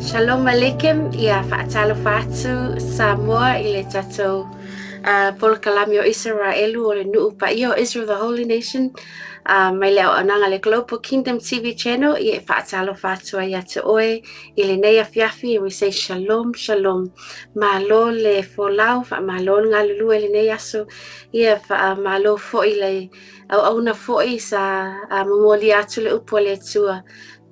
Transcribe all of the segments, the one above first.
Shalom Aleichem, ia faatalofa atu Samoa i le tatou polokalame o Isaraelu o le nuu paia o Israel the Holy Nation mai le auaunaga le Global Kingdom TV Channel. Ia e faatalofa atu ai ia te oe i lenei afiafi. We say shalom, shalom. Malo le folau, faamalo le galulue i lenei aso. Ia faamalo foi le auauna foi sa momolia atu le upu a le Atua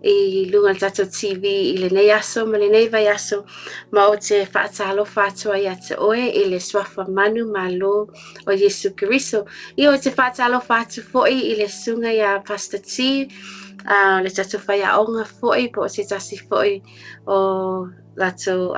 i luga o le tatou TV i lenei aso ma lenei vaiaso, ma o te faatalofa atu ai ia te oe i le suafa manu malo o Iesu Keriso. Ia o te faatalofa atu foi i le susuga ia Pastor T, le tatou faiaoga foi po o se tasi foi o latou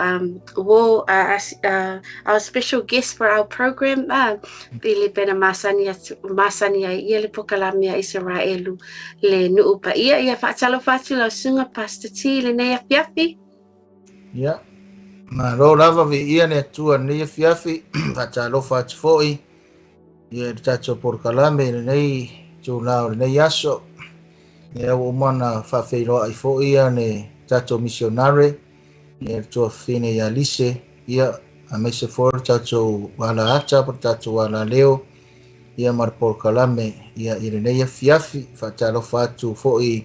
our special guest for our program i le pena masani atu masani ai ia le polokalame a Isaraelu le nuu paia. Ia faatalofa atu lau susuga Pastor T i lenei afiafi. Ia, malo lava, viia le Atua lenei afiafi. Faatalofa atu foi ia le tatou polokalame i lenei itulā o lenei aso. Ia ua uma ona faafeiloai foi ia le tatou missionary, ia le tuafafine ia Lise, ia aemaise foi le tatou alaata po le tatou alaleo ia ma le polokalame ia i lenei afiafi. Faatalofa atu foi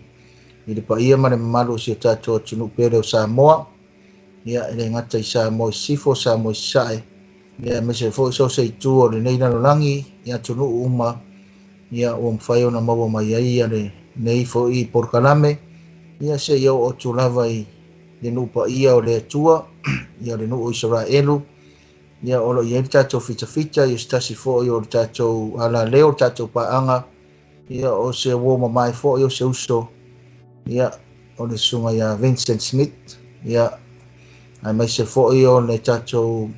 i le paia ma le mamalu o si o tatou atunuu pele o Samoa. Ia e le gata i Samoa i Sisifo, Samoa i Sasae, ia aemaise foi so o se itu o lenei lalolagi i atunuu uma ia ua mafai ona maua mai ai ia lenei foi polokalame, ia seia oo atu lava i le nuu paia o le Atua, ia le nuu o Isaraelu, ia o lo o i ai le tatou fitafita, ia se tasi foi o le tatou alaleo, le tatou paaga, ia o se uo mamae foi, o se uso, ia o le susuga ia Vincent Smith, ia aemaise foi o le tatou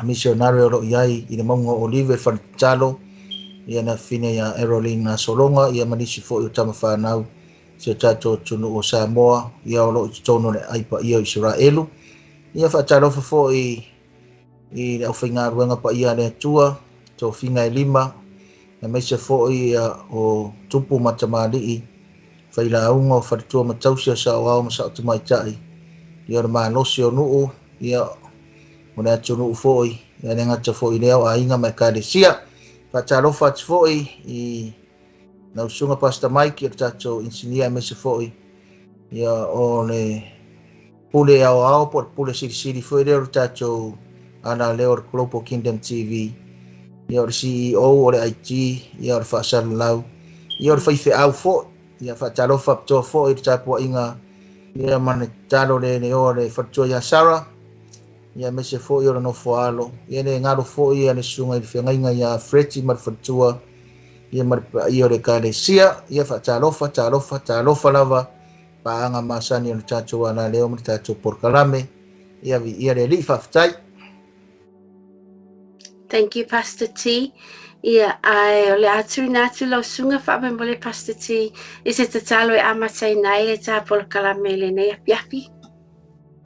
missionary o lo o i ai i le mauga o Olive Faletatalo, ia na fine ia Erolina Sologa, ia ma nisi foi o tama fanau si o tatou atunuu o Samoa, ia o lo o i totonu o le ai paia o Isaraelu. Ia faatalofa foi i le aufaigaluega paia a le Atua, tofiga e lima, aemaise foi ia o tupu ma tamalii, failauga o faletua ma tausi o saoao ma sao tamaitai, ia o le malosi o nuu, ia o le atunuu foi, ia le gata foi i lea o aiga ma ekalesia. Faatalofa atu foi i lau susuga Pastor Mike, o le tatou inisinia, aemaise foi ia o le pule aoao po o le pule silisili foi lea o le tatou alaleo o le Global Kingdom TV, ia o le CEO o le IT, ia o le faasalalau, ia o le faifeau foi. Ia faatalofa faapitoa foi i le tapuaiga ia ma le tatalo le leoa le faletua ia Sara, ia aemaise foi o le nofo alo, ia le galo foi ia le susuga i le feagaiga ia Freti ma le faletua, ia ma le paia o le ekalesia. Ia faatalofa, talofa, talofa lava paaga masani o le tatou alaleo ma le tatou polokalame. Ia viia le Alii, faafetai. Thank you, Pastor T. Ia, ae o le a tuuina atu lau susuga faamolemole Pastor T i se tatalo e amataina ai le tā polokalame i lenei afiafi.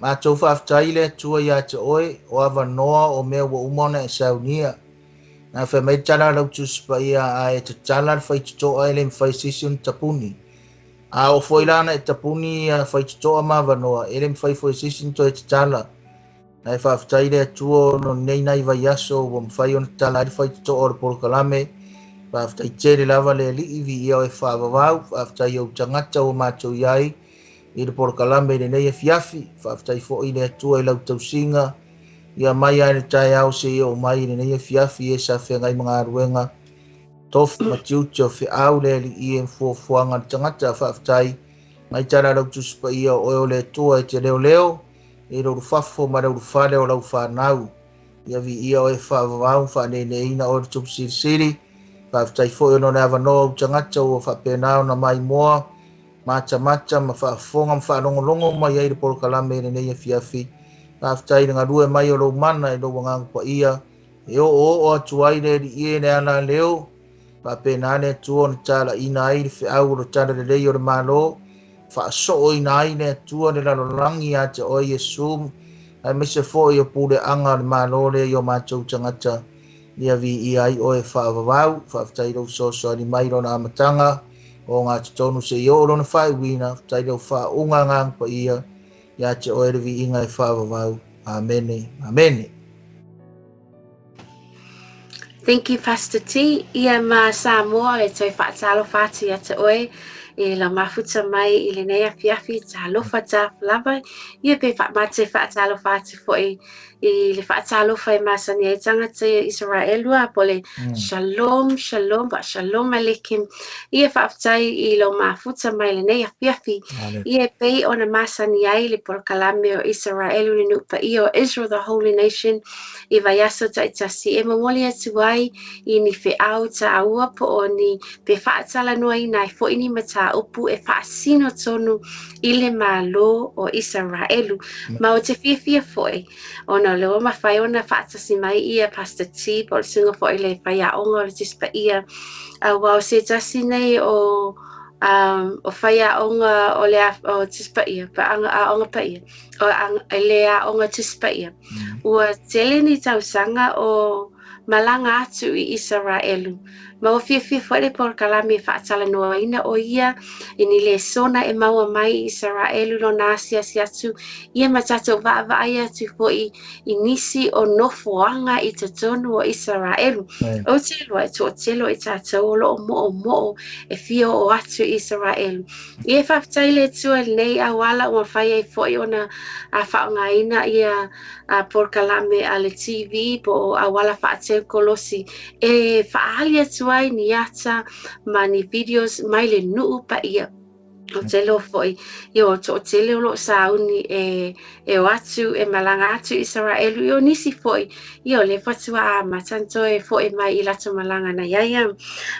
Matou faafetai le Atua ia te oe o avanoa o mea ua uma ona e saunia. Na fai mai tala lau Tusi Paia, a e tatala le faitotoa e le mafai e se isi ona tapuni. A oo foi la na e tapuni ia faitotoa ma avanoa, e le mafai foi e se isi ona toe tatala. Na e faafetai le Atua ona o lenei nai vaiaso ua mafai ona tatala ai le faitotoa o le polokalame. Faafetai tele lava le Alii, viia oe faavavau. Faafetai i ou tagata ua matou i ai i le polokalame i lenei afiafi. Faafetai foi le Atua i lau tausiga ia mai lava i le taeao seia oo mai i lenei afiafi e sa feagai ma galuega tofi ma tiute o feau le Alii e fuafuaga a le tagata. Faafetai mai tala lau Tusi Paia o oe o le Atua e te leoleo i le ulufafo ma le ulufale o lau fanau. Ia viia oe faavavau, faaneeneeina oe le Tupu Silisili. Faafetai foi ona o le avanoa ou tagata ua faapena ona maimoa matamata ma faafofoga ma faalogologo mai ai le polokalame i lenei afiafi. Faafetai i le galue mai o lou mana i lou Agaga Paia e oooo atu ai le Alii e le alaleo. Faapena le Atua ona talaina ai le feau o le tala lelei o le Malo, faasooina ai le Atua le lalolagi ia te oe Iesu, aemaise foi o puleaga o le Malo lea i o matou tagata, ia viia ai oe faavavau. Faafetai i lou fesoasoani mai i lona amataga o gatotonu seia oo lona faaiuina. Faafetai i lau faauuga Agaga Paia. Ia te oe le viiga e faavavau. Amene, amene. Thank you, Pastor T. Ia ma Samoa e toe faatalofa atu ia te oe e lau mafuta mai i lenei afiafi talofa tafalava. Ia pe faamate faatalofa atu fo'i i le faatalofa e masani ai tagata ia Isaraelu po le shalom, shalom, pa shalom aleichem. Ia faafetai i lau mafuta mai lenei afiafi. Ia e pei ona masani ai le polokalame o Isaraelu le nuu paia o Israel the Holy Nation i vaiaso taitasi e momoli atu ai i ni feau taua po o ni pe faatalanoaina ai fo'i ni mataupu e faasino tonu i le Malo o Isaraelu. Ma o te fiafia fo'i ona o le ua mafai ona faatasi mai ia Pastor T po o le susuga fo'i le faiaoga o le Tusi Paia aua o se tasi nei o o faiaoga o le o Tusi Paia pa aoga paia o le aoga Tusi Paia. Ua tele ni tausaga o malaga atu i Isaraelu. Ma ua fiafia fo'i le polokalame e faatalanoaina o ia i ni lesona e maua mai i Isaraelu lona asiasi atu ia ma tatou vaavaai atu fo'i i nisi o nofoaga i totonu o Isaraelu. Ou te iloa e toatele o i tatou o loo mo'omo'o e fia oo atu i Isaraelu. Ia e faafetai le Atua i lenei auala ua mafai ai fo'i ona faaaogaina ia polokalame a le TV po o auala faatekonolosi e faaali atu ai ni ata ma ni videos mai le nuu paia. O te iloa fo'i ia o toatele o loo sauni e o atu e malaga atu i Isaraelu ia o nisi fo'i ia o lea faatoa amata ona toe fo'i mai i latou malaga na iai ia.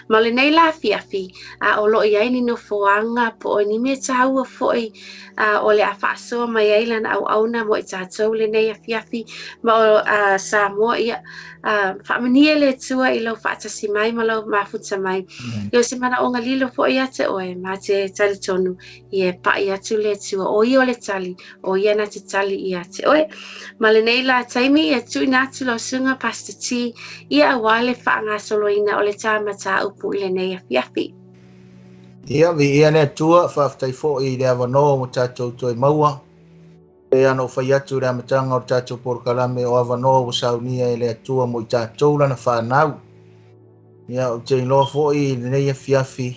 Ma o lenei la afiafi a o loo iai ni nofoaga po o ni mea taua fo'i o le a faasoa mai ai lana auauna mo i tatou lenei afiafi ma o Samoa ia faamanuia le Atua i lau faatasi mai ma lau mafuta mai. Ia o se manaoga lilo fo'i ia te oe ma te talitonu ia e pa'i atu le Atua o ia o le tali o ia na te tali ia te oe. Ma lenei la taimi ia tuuina atu lau susuga Pastor T ia auā le faagasoloina o le ta mataupu i lenei afiafi. Ia, viia le Atua, faafetai fo'i i le avanoa ua tatou toe maua. E ana ou fai atu i le amataga o le tatou polokalame o avanoa ua saunia e le Atua mo i tatou lana fanau. Ia, ou te iloa fo'i i lenei afiafi,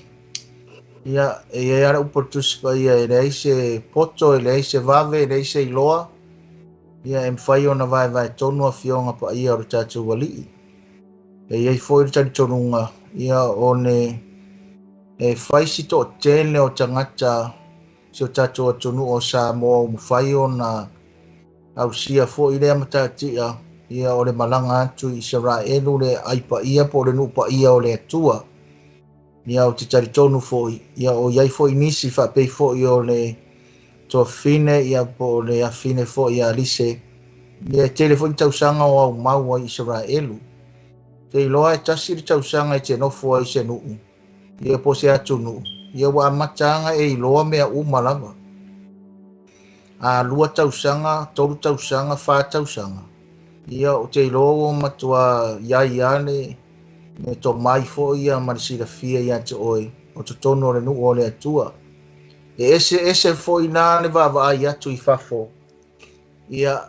ia, e i ai lava le upu a le Tusi Paia, e leai se poto, e leai se vave, e leai se iloa, ia, e mafai ona vaevae tonu afioga paia o le tatou Alii. E i ai foi le talitonuga, ia, o le e fai si toatele o tagata si o tatou atunuu o Samoa ua mafai ona ausia fo'i lea matatia, ia o le malaga atu i Isaraelu le ai paia po o le nuu paia o le Atua. Ia ou te talitonu fo'i, ia o i ai fo'i nisi faapei fo'i o le tuafafine, ia po o le afafine fo'i ia Alise, ia e tele fo'i ni tausaga o aumau ai i Isaraelu. Te iloa e tasi le tausaga e te nofo ai i se nuu, ia po o se atunuu, ia ua amata aga e iloa mea uma lava. A 2 tausaga, 3 tausaga, 4 tausaga, ia o te iloa ua matua iai lava le tomai fo'i ia ma le silafia ia te oe o totonu o le nuu o le Atua. E ese ese fo'i la le vaavaai atu i fafo, ia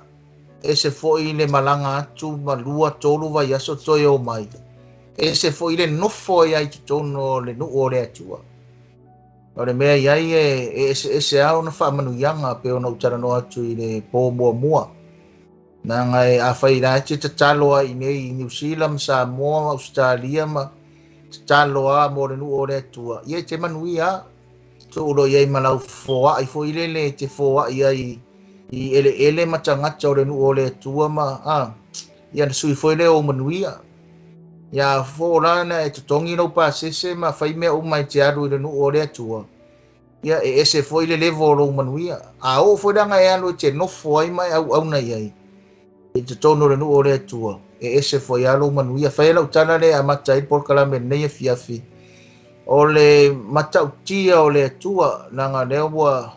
ese fo'i le malaga atu ma 2, 3 vaiaso toe o mai. Ese fo'i le nofo ai i totonu o le nuu o le Atua. O le mea iai e ese ese lava ona faamanuiaga pe ona ou talanoa atu i le po muamua. Leaga e afai la e te tatalo ai nei i Niu Sila ma Samoa ma Ausetalia ma tatalo lava mo le nuu o le Atua, ia e te manuia lava. Tuu loa i ai ma lau foai fo'i lele e te foai ai i eleele ma tagata o le nuu o le Atua ma ia na sui foi lea o manuia. Ia fo la na e totogi lau pasese ma fai mea uma e te alu i le nuu o le Atua, ia e ese foi le level o lou manuia. A oo foi laga e alu e te nofo ai ma e auauna i ai i totonu o le nuu o le Atua, e ese foi lava lou manuia. Fai lau tala lea e amata ai le polokalame lenei afiafi, o le matautia o le Atua, leaga lea ua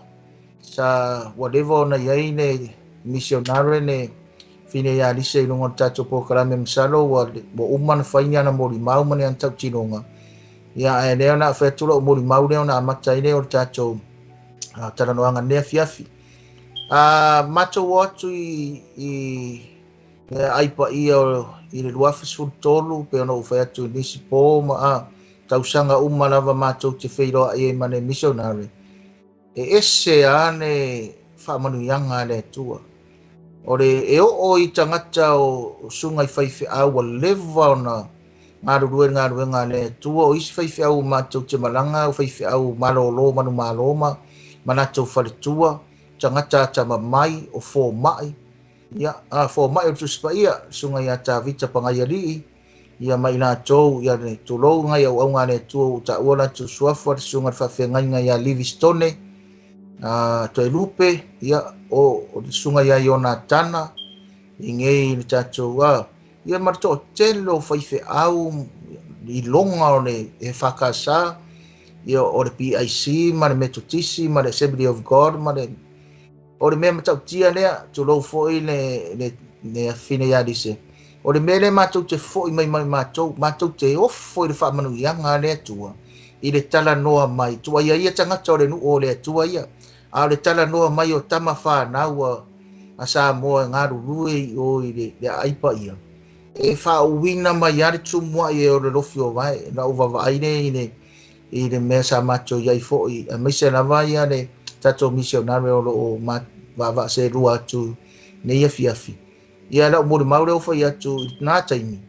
sa ua leva ona i ai le missionare le fine ia Alise i luga o le tatou polokalame, masalo ua uma ona fai ni ana molimau ma ni ana tautinoga. Ia ae lea ona fai atu lau molimau lea ona amata ai lea o le tatou talanoaga lenei afiafi. Matou o atu i ai paia i le 2013 pe ona ou fai atu i nisi po ma tausaga uma lava matou te feiloai ai ma le missionary. E ese ane faamanuiaga a le Atua. O le e oo i tagata o susuga i faifeau ua leva ona galulue galuega a le Atua. O isi faifeau matou te malaga, o faifeau malolo manumalo ma latou faletua, tagata atamamai, o fomai. Ia, fomai o le Tusi Paia, susuga ia Tavita Pagaialii, ia ma i latou, ia le tulou ngai auauga a le Atua ua taua latou suafa, le susuga le faafeagaiga ia Livistone, Toelupe, ia, o le susuga ia Ionatana, i nei le tatou, ia ma le toatele o faifeau i loga o le EFKS, ia o le PIC ma le Metotisi ma le Assembly of God ma le o le mea matautia lea, tulou foi le afine ia Lise. O le mea lea matou te foi mai mai matou, matou te ofo i le faamanuiaga a le Atua, i le talanoa mai, tuaia ia tagata o le nuu o le Atua ia, a o le talanoa mai o tama whanau a Samoa e galulue i o i le aai paia. E faauina mai a le tumua i e o le lofi o vai, na uvavaai le i le mea sa matou iai foi, aemaise lava ia le tatou missionary o loo vaavaa selua atu nei afiafi. Ia lau molimau lea ua fai atu i lena taimi,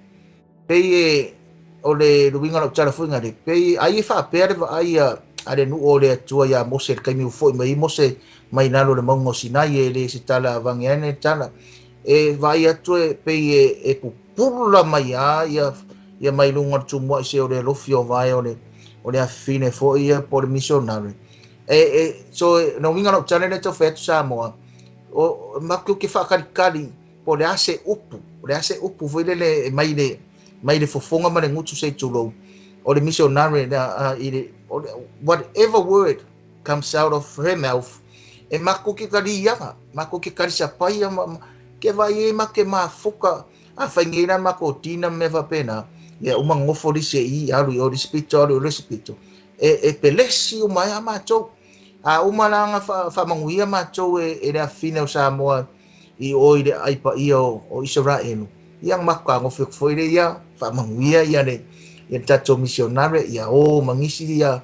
pei e o le luiga lau tala foi ngale, pei ai e faapea le vaai a le nuu o le Atua ia Mose le taimi ua foi mai Mose mai lalo le mauga o Sinai e le se tala avange ane tala. E vaai atu e pei e pupula mai a ia mai luga o le tumua i se o le lofi o vai o le afine foi ia po le missionary. So no winga lau tala le tau fai atu Samoa, o maku ke whakalikali po le ase upu, o le ase upu foi lele mai le fofonga ma le ngutu sei tulou. O le missionary i le whatever word comes out of her mouth, e maku ke kali ianga, maku ke kali sapai ke vai e make mafuka, a whaingeina mako tina me wapena, ia uma ngofo lise i alu i o le alu i le spito. E pelesi uma e a mātou. A uma langa whamanguia mātou e le afine o Samoa i o i le aipa ia o Israelu. Ia maka ngofo foile ia, whamanguia ia le ia tatou missionary, ia o mangisi ia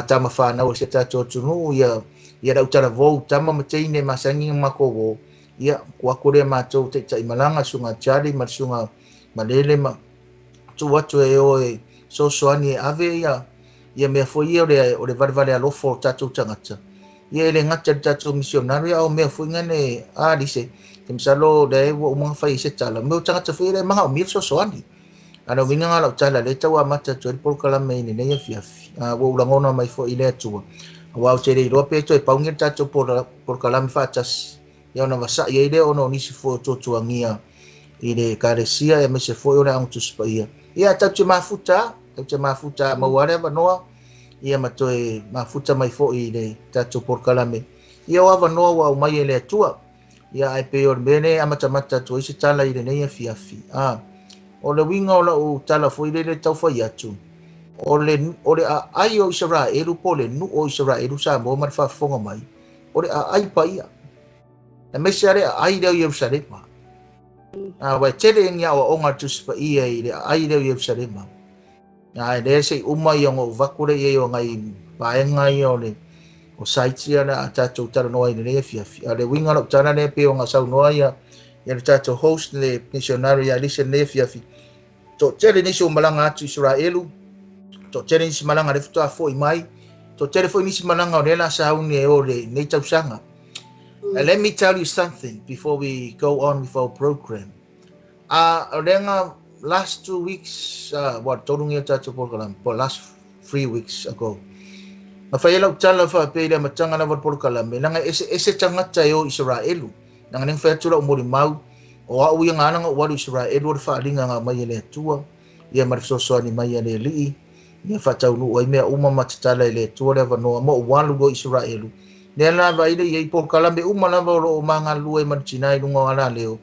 tama whanau se tatou tunu, ia ia rau tala vou, tama mateine masangi mako wo, ia kua kore mātou te tai malanga sunga chali ma sunga malele ma tu atu e o e sosoani e ave ia ia mea foi ia o le valevale alofo o tatou tagata. Ia ele ngata le tatou missionary au mea foi ngane a lise. Te misalo le ua umanga fai se tala. Mea o tagata foi le manga o mea sosoani. Ana winga ngā lau tala le tau amata tu e polokalame i lenei afiafi. Ua ulangona mai foi i le Atua. Ua au te le iloa pe toe paungi le tatou polokalame faatasi. Ia ona vasai ai lea ona o nisi foi o tuatuagia i le kalesia e aemaise foi o le ago Tusi Paia. Ia tau te mafuta maua le avanoa ia ma toe mafuta mai foi i le tatou polokalame. Ia o avanoa ua aumai e le Atua. Ia ai pe o le mea nei amatamata atu ai se tala i lenei afiafi. O le uiga o lau tala foi lele tau fai atu, o le aai o Israelu po le nuu o Israelu Samoa ma le faafofoga mai, o le aai paia. Aemaise ale aai lea o Ierusalema. Ua tele ngi aoaoga le Tusi Paia i le aai lea o Ierusalema. Lea sei uma ia o vaku le ia o ngai vaega ia o le o sites ia na tatou talanoa i lenei afiafi. A le uiga lau tala lea pe o ngā saunoa ia le tatou host le missionary ia Lise lenei afiafi. Toatele nisi o malaga atu Israelu, toatele nisi malaga le faatoa foi mai, toatele foi nisi malaga o lea la sauni e o lenei tausaga. Let me tell you something before we go on with our program. O lea nga last 2 weeks, tolu ngia tatou polokalame, last 3 weeks ago. Na whai lau tala wha le matanga lava le polokalame, langa ese tagata e o Israelu. Nanga neng whai atu lau molimau, o au ia ngā ananga o alu Israelu o le whaalinga ngā mai e le Atua, ia ma le fesoasoani mai e le Alii, ia whataunu ai mea uma ma tatala e le Atua le avanoa, mo o alu o Israelu. Lea lava ile ia i polokalame uma lava o loo magalue ma le tina i luga o ala leo.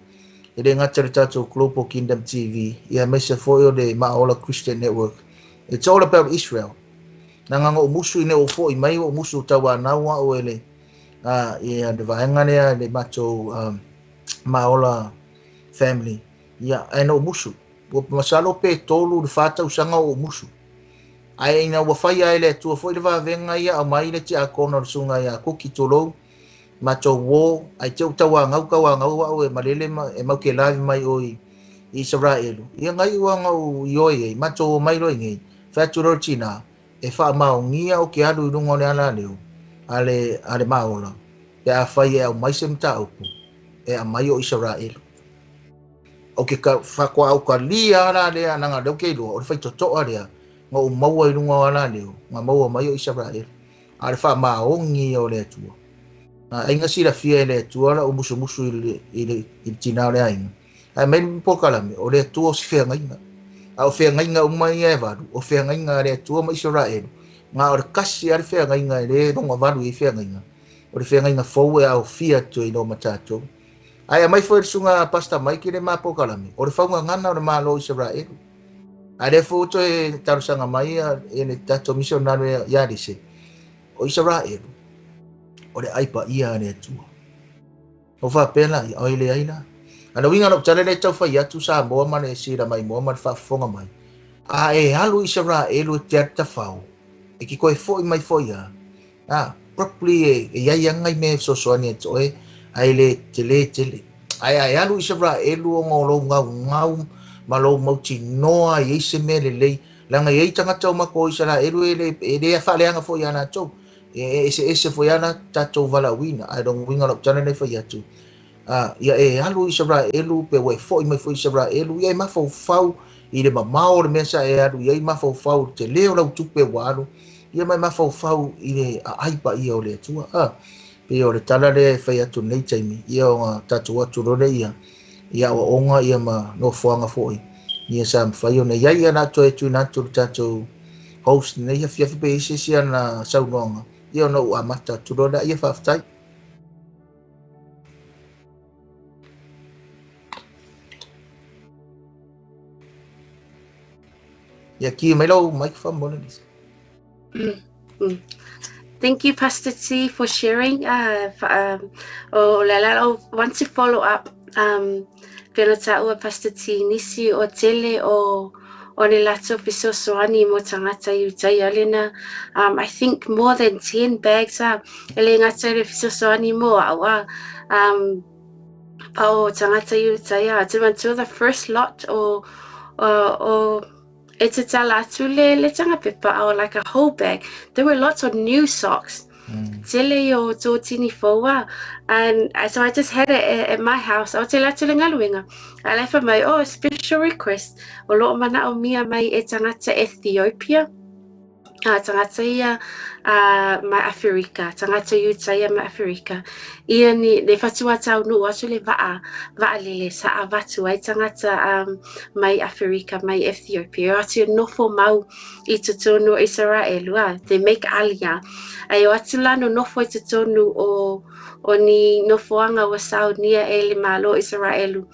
E le gata le tatou Global Kingdom TV, ia aemaise foi o le Maaola Christian Network. It's all about Israel. Nanga ngou musu ine o foi mai o musu tauanau au e le Ia le vaega lea le matou Maola family. Ia ae na ou musu. Ua masalo pe 3 i le 4 tausaga o ou musu. Ae ina ua faia ai le Atua foi le vavega ia aumai le tiakono o le susuga ia Kuki tulou, matou uo, ae te i ua tauagau tauagau au e malele ma e mau ke live mai o i Isaraelu. Ia ngai ua ngau ioe ai, matou o mai loa i nei, fai atu loa le tina, e faamaogia o ke alu i luga o le ala leo, a le Maola, pe afai e aumai se mataupu, e aumai o Isaraelu. O ke faatoa ala lea na leo ke iloa, o le faitotoa lea, nga o maua i luga o ala leo, nga maua mai o Isaraelu. A le faamaogi o le Atua. Ai nga silafia e le Atua la o musumusu i le tina o le aiga. Ae mai le polokalame, o le Atua o si feagaiga. A o feagaiga uma ia e valu, o feagaiga a le Atua ma Isaraelu. Nga o le kasi a le feagaiga e le longa valu i feagaiga. O le feagaiga fou e aofia atu i lo matatou. Ae mai foi le susuga Pastor Mike le ma polokalame, o le faugagana o le Malo o Isaraelu. A le foi toe talosaga mai e le tatou missionary ia Lise, o Isaraelu, o le ai paia a le Atua. O faapea la, ia oi le ai la. A le uiga o lou tala lea e tau fai atu Samoa ma le sila mai moa ma le faafofoga mai. A e alu Isaraelu e te alu tafao, e ki koe foi mai foi ia. Probably e iai anga i mea e fesoasoani atu oe, ai le tele tele. Ae a e alu Isaraelu o ngā lou ngau ngau, ma lou mautinoa i ei se mea lelei. Leaga i ai tagata o mako o Isaraelu e le faaleaga foi ia latou. E ese ese foi ana tatou valaauina. Ae lona uiga o lau tala lea e fai atu. Ia e alu Isaraelu pe ua e foi mai foi Isaraelu, ia e mafaufau i le mamao o le mea sa e alu i ai, mafaufau i le tele o lau tupe ua alu, ia mai mafaufau i le aai paia o le Atua. Pe o le tala lea e fai atu nei taimi, ia ona tatou atu loa lea ia, ia aoaoga ia ma nofoaga foi. Ia sa mafai ona iai ia latou e tuuina atu le tatou host nei afiafi pe i se isi ana saunoaga, ia ona ou amata atu loa lea, ia faafetai. Ia ki mai lau mic faamolemole, Lisa. Thank you, Pastor T, for sharing. O le ala o want to follow up. Pena tāua Pastor T, nisi o tele o ne latou fesoasoani mo tagata i utai alena. I think more than 10 bags e le ngata i le fesoasoani mo au. O tagata i utai a. Te mantua the first lot o e te tala atu le tanga pepa o like a whole bag. There were lots of new socks. Tele o tō tini fōua. And so I just had it at my house. O te latu le ngaluenga. A lefa mai, oh, special request. O loo mana o mia mai e tangata Ethiopia. Tangata ia mai Afrika. Tangata Utaia mai Afrika. Ia ni le whatua tau nu atu le va'a lele sa a vatu ai tangata mai Afrika, mai Ethiopia. O atu nofo mau i totonu o Israelu. They make alia. Ai o atu la no nofo i totonu o ni nofoanga o saunia e le malo Israelu.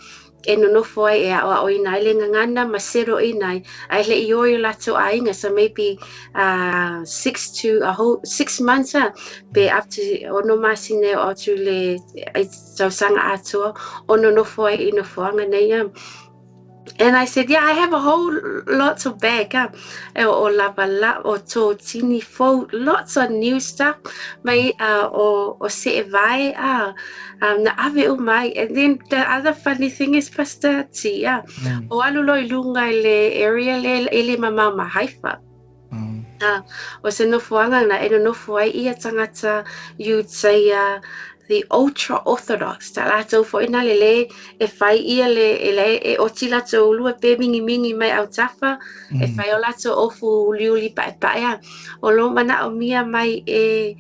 E nonofo ai e ao o inai le ngangana ma sero inai ai le i oi lato ainga, so maybe 6 to a whole 6 months pe up to ono masine o atu le tausanga atoa o nonofo ai i nofoanga nei. And I said, yeah, I have a whole lots of bag o lava la o tō tini fou, lots of new stuff mai o se e vai na ave o mai. And then the other funny thing is Pastor T, o alu loi lunga i le area le ele mama ma Haifa. O se nofoanga na e nofo ai ia tangata Iutaia, the ultra-orthodox, ta latou foi na lele e fai ia le e oti latou lua pe mingi mingi mai au tafa, e fai o latou ofu uliuli pae pae. O lo mana o mia mai e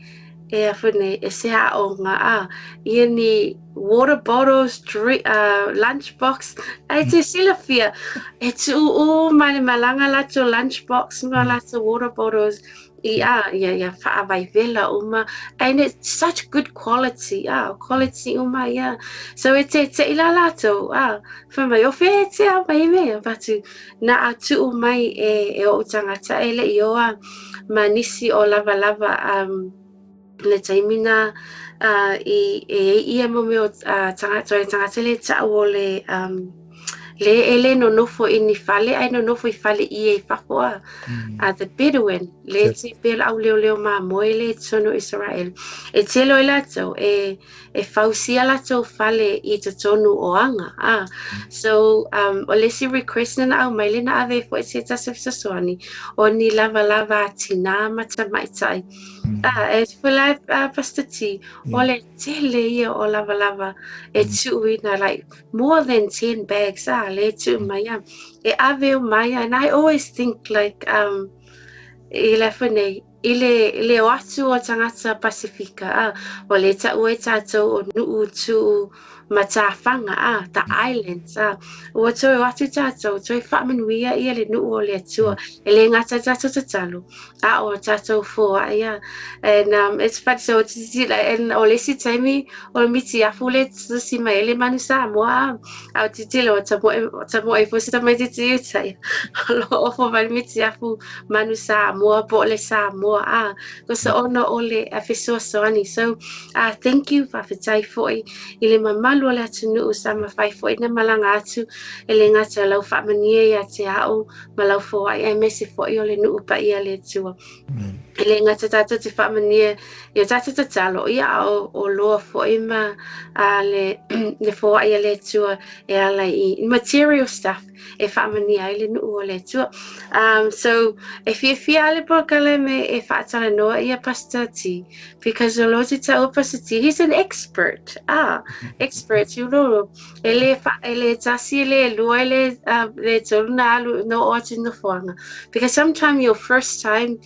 afune e se aonga a ia ni water bottles, drink, lunch box. Ai te silafia e tu o mai le malanga latou lunch box ma latou water bottles. Ia whaavaivela uma, and it's such good quality, quality uma, yeah. So e te ila latou, whamai, o whea te au mai mea, batu, na atu o mai e o tangata e le ioa, ma nisi o lava lava, le taimina, I e ia mo mea o tagata le ta'u o le le e le nonofo i ni fale ai nonofo i fale i e fafo a the Bedouin le te pe au leo leo ma moe le tonu Israel e telo i latou e fausia latou fale i totonu o anga so o le si request na au mai le na ave fo se tasi fesoasoani o ni lava lava tina ma tamaitai e fula Pastor T o le tele ia o lava lava e tuuina like more than 10 bags le tuu mai e ave o mai. And I always think like i le nei i le o atu o tangata Pasifika o le ta'u e tātou o nuu tu matawhanga the islands ua toe o atu tātou toe whaamanuia ia le nuu o le atua e le ngata tātou tatalo a o tātou foa ia. And it's funny so and o le si taimi o le miti afu le tusi mai le manu Samoa a o titilo o tamoe fosi tamaititi utai o lo ofo mai miti afu manu Samoa po le Samoa ko sa ono o le fesoasoani. So thank you whawhetai foi i le mamalu o le atunuu sa mawhai foi na malanga atu e le ngata lau whaamania ia te ao ma lau foai e mese foi o le nuu pa ia le atua. E le ngata tātou te whaamania ia tātou tatalo ia o loa foi ma le foai a le atua e ala i material stuff e whaamania ai le nuu o le atua. So e fiafia ale polokalame e whaatalanoa ia Pastor T because o lo te tau Pastor T, he's an expert. Expert, you know. E le tasi, e le lua, e le tolu na alu no o atu no foanga. Because sometimes your first time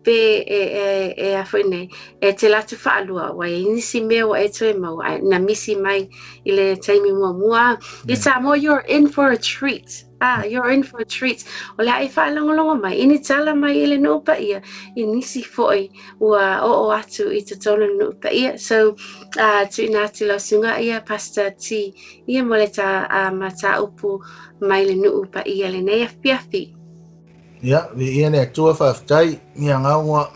pe e a nei e te latu whaalua wa e nisi mea wa e toe mau na misi mai i le taimi mua mua. It's more you're in for a treat. You're in for a treat. O le ai whaalongolongo mai, ini tala mai i le nuupa ia, i nisi foi ua o atu i te tonu nuupa ia. So, tuina atu lau sunga ia, Pastor T, ia mo le tā mata upu mai le nuupa ia le nei afiafi. Ia, vi ia ne atua whaaftai, ia ngaua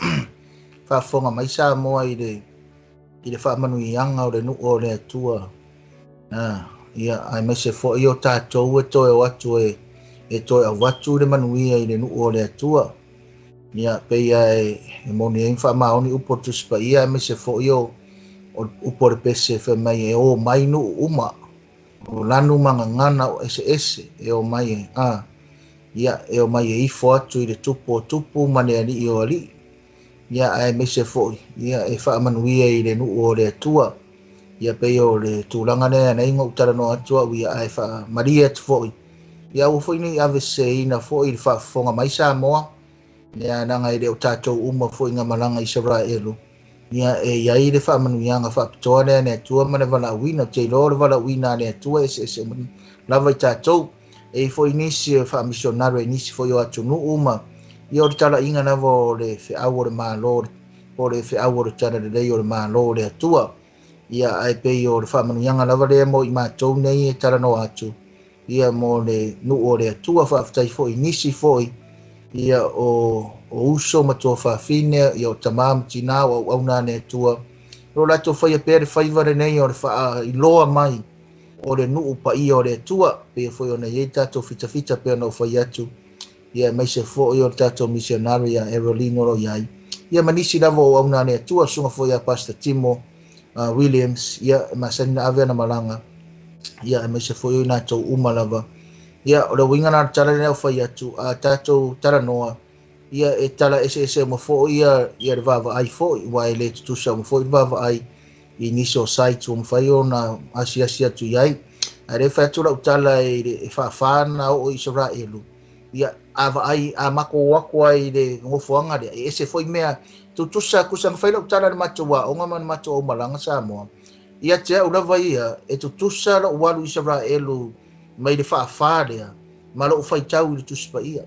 whaafonga mai Samoa i le whaamanuianga o le nuu o le atua. Ia, ai mai se fo i o tātou e toe o atu e toe au atu le manuia i le nuu o le atua. Ia, peia e moni e whaamaoni upo tusipa ia, ai mai se fo i o upo le pese wha mai e o mai nuu uma. O lanu mangangana o ese ese e o mai e. Ia, e o mai e ifo atu i le tupu o tupu ma le ali'i o ali'i. Ia, ai mai se fo ia e whaamanuia i le nuu o le atua. Ia pei o le tūlanga lea na ingo utara no atua ia ai wha maria atu foi. Ia ua foi nei ave se ina foi i le whaafonga mai Samoa. Ia nanga i le o tātou uma foi ngā malanga Israelu. Ia e ia i le whaamanuianga whaapitoa lea ne atua ma le walauina. Te iloa le walauina le atua ese ese lava i tātou. E foi nisi whaamisionare nisi foi o atunuu uma. Ia o le tala inga lava o le wheau o le malo, o le wheau o le tala lelei o le malo o le atua. Ia ai pei o le whaamanuianga lava lea mo i mātou nei e tala noa atu. Ia mo le nuu o le atua whaaftai foi nisi foi. Ia o uso matua whaafine, ia o tamam tina o au auna ne atua. Ro lato whai a pere whaivare nei o le wha iloa mai o le nuu pa ia o le atua. Pea foi o nei e tātou fitafita pea na o whai atu. Ia mai se foi o le tātou missionary a Erolino ro iai. Ia manisi lava o auna ne atua sunga foi a Pastor Timo Williams, ia masani na ave na malanga. Ia mai se foi o nā tau uma lava. Ia o le winga na tala lea o whai atu a tātou tala noa. Ia e tala ese ese ma foi ia ia le vava ai foi wa e le tutusa ma foi vava ai i nisi o site o mawhai o na asiasi atu iai. A re whai atu lau tala e whaafana o Israelu. Ia a vaai a mako wako ai le ngofoanga lea. E ese foi mea tutusa kusa mawhai lau tala le matua o ngā mana matua o malanga Samoa. Ia te au lava ia e tutusa lau walu Israelu mai le whaafā lea ma lou whaitau i le tusipa ia.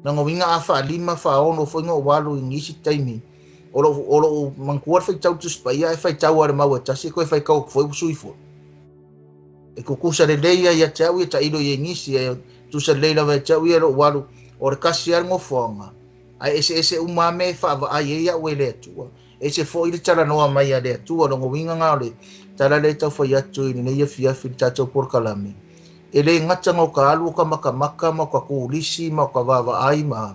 Na ngawinga a whaalima whaono foi ngā walu i ngisi taimi. O lou mangkua whaitau tusipa ia e whaitau a le maua tasi koe whaikau foi usui foi. E kukusa le leia ia te au ia tailo i ngisi e tusa le lava e te au ia lou walu o le kasi a ngofoanga. Ai ese ese umame whaava ai e ia ue le atua. E se fo'i le talanoa mai a le Atua logo uiga ga o le tala lea e taufai atu i lenei afiafi le tatou polokalame. E lē gata o ka alu o ka makamaka ma o ka kulisi ma o ka vaavaai ma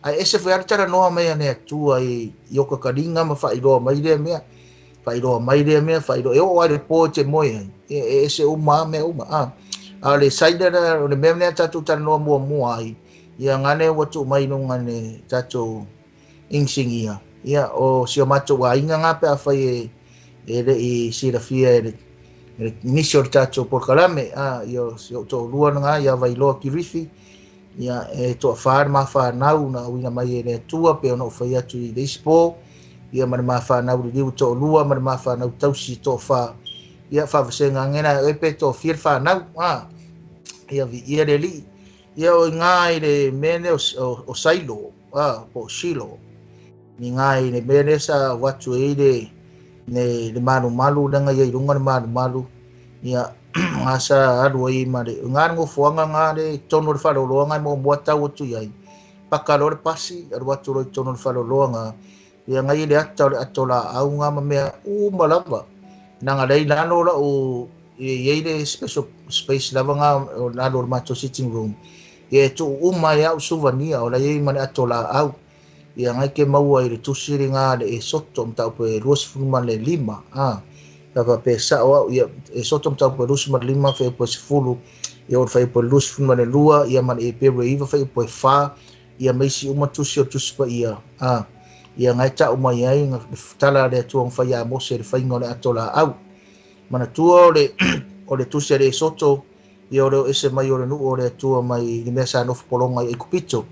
ae ese foi a le talanoa mai a le Atua i o ka kaliga ma faailoa mai lea mea faailoa mai lea mea faailoa e oo ai le po e te moe ai e ese uma mea uma a o le saina o le mea lea tatou talanoa muamua ai ia gane ua tuu mai luga le tatou inisinia ia o si o matou aiga ga pe afai e le'i silafia e le nisi o le tatou polokalame ia si ou to'alua lagā ia Vailoa Kirifi ia e to'afā le mafanau na auina mai e le Atua pe ona ou fai atu i le isi po ia ma le mafanau liliu to'alua ma le mafanau tausi to'afā ia faavasega agena e pe to'afia le fanau ia viia le ali'i ia o iga i le mea lea o Sailo po o Shilo iga i le mea lea sa avatu ai le malumalu lega ia i luga le malumalu ia ga sa alu ai ma le ga le gofoaga ga le tonu o le faleoloaga e muamua tau atu i ai paka loa le pasi alu atu loa i tonu o le faleoloaga ia gai le ata o le ato laau ga ma mea uma lava naga lea i lalo la'u e iai le special space lava ga o lalo o le matou sitting room ia e tuu uma ai a'u suvania o la iai ma le ato laau ia gai ke maua i le tusi liga le Esoto mataupu e 25 papa pe sa'o a'u ia Esoto mataupu e 25 fuaiupu e 10 ia o le fuaiupu e 22 ia ma le Eperu e 9 fuaiupu e 4 ia maisi uma tusi o tusi paia ia gai ta'u mai ai tala a le Atua ma fai a Mose le faiga o le ato laau manatua o le tusi a le Esoto ia o le o ese mai o le nuu o le Atua mai le mea sa nofo pologa i Aikupito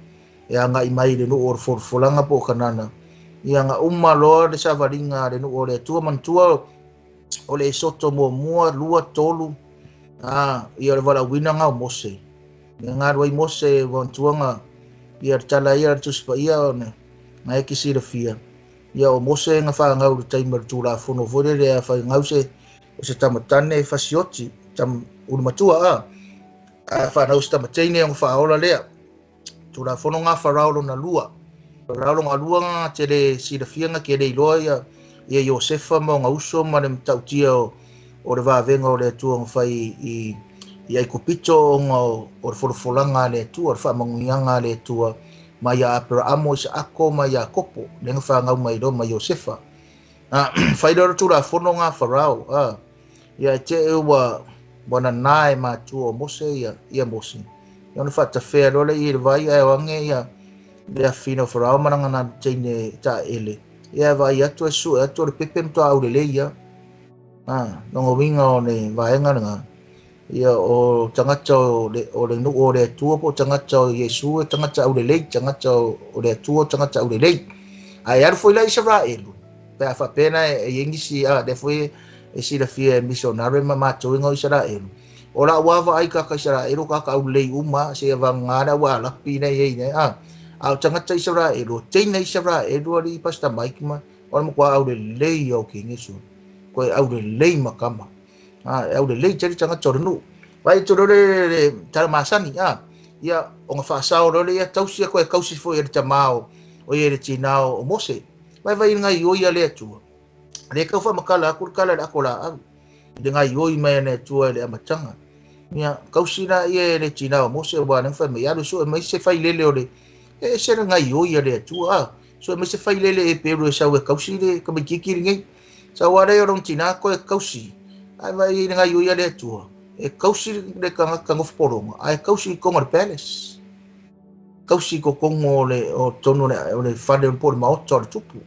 e aga'i mai le nuu o le folafolaga po o Kanana ia ga uma loa le savaliga a le nuu o le Atua manatua o le Esoto muamua 2 3 ia o le valaauina ga o Mose ia galu ai Mose manatuaga ia le tala ia le tusi paia ona na e kisilafia ia o Mose ga fagau le taimi o le Tulafono foi lele a faigau se o se tamatane fasioti tam ulumatua a fanau se tamateine ona faaola lea Tulafono ga Farao lona lua Farao lona lua ga tele silafia ga ke le iloa ia Iosefa ma ona uso ma le matautia o le vavega o le Atua ga fai i Aikupito ona o le folafolaga a le Atua le faamanuiaga a le Atua ma ia Aperaamo Isaako ma Iakopo le ga fagau mai loa ma Iosefa fai loa le Tulafono ga Farao ia e te ua nanā e matua o Mose ia Mose ia ona faatafea loa le i le vai ae o age ia le afina o Farao ma lagana teine ta'ele ia vaai atu e su'e atu o le pepe ma toa aulelei ia loga uiga o le vaega lagā ia o tagata o le nuu o le Atua po o tagata o Iesu e tagata aulelei tagata o le Atua tagata aulelei ae alu foi la Isaraelu pe a faapena e iai nisi lea foi e silafia e missionary ma matou iga o Isaraelu o la'u ava ai kaka Isaraelu kaka aulelei uma seia vagagā le au alapi na iai nei a o tagata Isaraelu o teina Isaraelu alii Pastor Mike ma o le makuā aulelei o kegesu koe aulelei ma kama aulelei tele tagata o le nuu vai tu le tala masani ia ona faasao loa le ia tausi koe kausi foi e le tamā o ia le tinā o Mose vai vai gaioi ia le Atua le kau faamakala aku le kala le ako laau i le gaioi mai ana Atua i le amataga ia kausi la ia e le tinā o Mose ua le fai mai alu su'e mai se failele o le e ese le gaioi a le Atua su'e mai se failele e peru e sau e kausi le kamaitiki lenei sau a lea o lona tinā koe kausi ae vai i le gaioi a le Atua e kausi le tagata gofopologa ae kausi i koga o le palace kausi i kokogo o le o tonu o le fale po o le maota o le tupu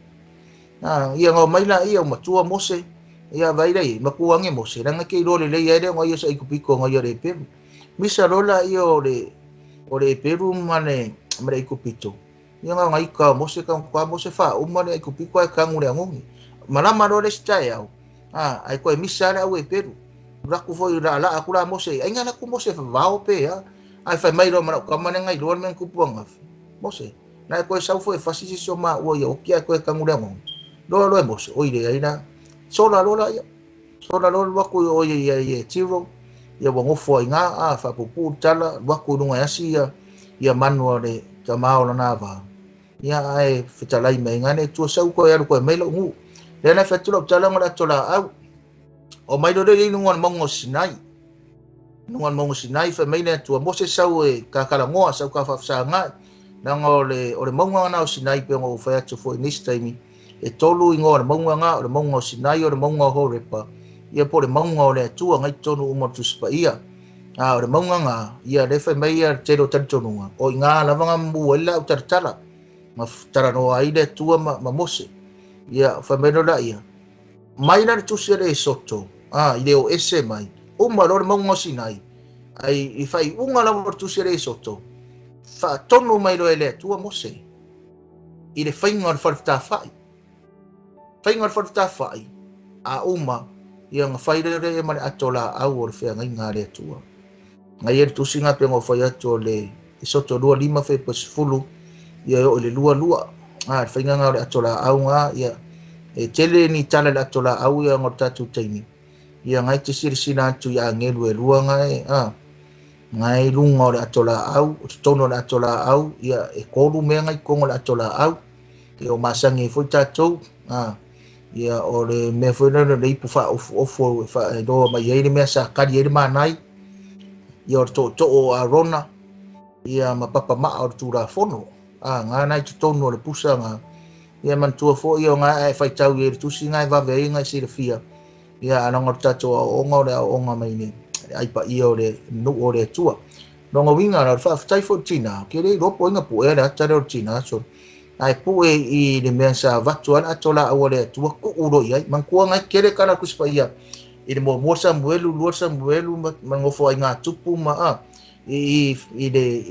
ia gao mai la ia o matua Mose ia vai lea matua age Mose laga ke iloa lelei ai lea ona ia saʻikupito ona ia le Eperu misa loa la ia o le Eperu ma le Aikupito ia gaga ika o Mose ka Mose faauma le Aikupito ae kagu le agogi malama loa le isi taeao ae koe misa le au Eperu laku foi laalaa aku la Mose aiga laku Mose vavao pe ae fai mai loa ma la'u kama lega iloa le mea na tupu agafi Mose na e koe sau foi e fasi sisi o maua ia oki ae koe kagu le agogi loa loa e Mose oi leai la sola loa la ia sola loa alu atu o ia ia Tiro ia ua gofo ai gā faapupū tala alu atu i luga e asi ia manu a le tamā o lana vā ia ae fetalai mai gane tua sau koe alu koe mai la'u nuu Le na fai atu lau tala o le ato laau o mai lo le i luga o le mauga o Sinai. Luga o le mauga o Sinai fai mai le Atua Mose sau e kakalagoa sau ka faafesagai leaga o le mauga na o Sinai pe ona ou fai atu foi nisi taimi e tolu igoa o le mauga nga o le mauga o Sinai o le mauga o Horepa ia po o le mauga o le Atua ngai totonu uma o le Tusi Paia. A o le mauga nga ia le fai mai ia le tele o talitonuga o i ngā lava nga mu ai lau talatala ma talanoa ai le Atua ma Mose. Ia fai mai loa ia mai la le tusi a le Esoto i le o ese mai uma loa le mauga o Sinai ai i fai unga lava o le tusi a le Esoto faatonu mai loa e le Atua Mose i le faiga o le falefetafai. Faiga o le falefetafai a uma ia nga fai lea ma le ato laau o le feagaiga a le Atua. Ngai e le tusi nga pe ngo fai atu o le Esoto 25 fe pa 10 ia o le 22 le faiga nga o le ato laau nga ia e tele ni tala le ato laau ia ngo tatu taimi ia ngai te silasila atu i agelu e lua ngai ngai lunga o le ato laau o totonu o le ato laau ia e kolu mea ngai kongo o le ato laau e o masangi foi tatou ia o le mea foi lea le ipu faaofuofu e faailoa mai ai le mea sa kali ai le manai ia o le tootoo o Arona ia ma papamaa o le Tulafono ngā nai totonu o le pusa nga ia manatua foi o ngā e faitau i le tusi ngā e vave ai ngā silafia ia alanga o le tatou aoaoga o le aoaoga mai le ai paia o le nuu o le Atua. Longa uiga la o le faafetai foi i le tina ke le iloa po ai ga puea le ata lea o le tina so ae pue i le mea sa avatu ai le ato laau a le Atua tuu loa i ai manatua ngai kele tala le Tusi Paia i le muamua Samuelu lua Samuelu ma nofo ai ngā tupu ma i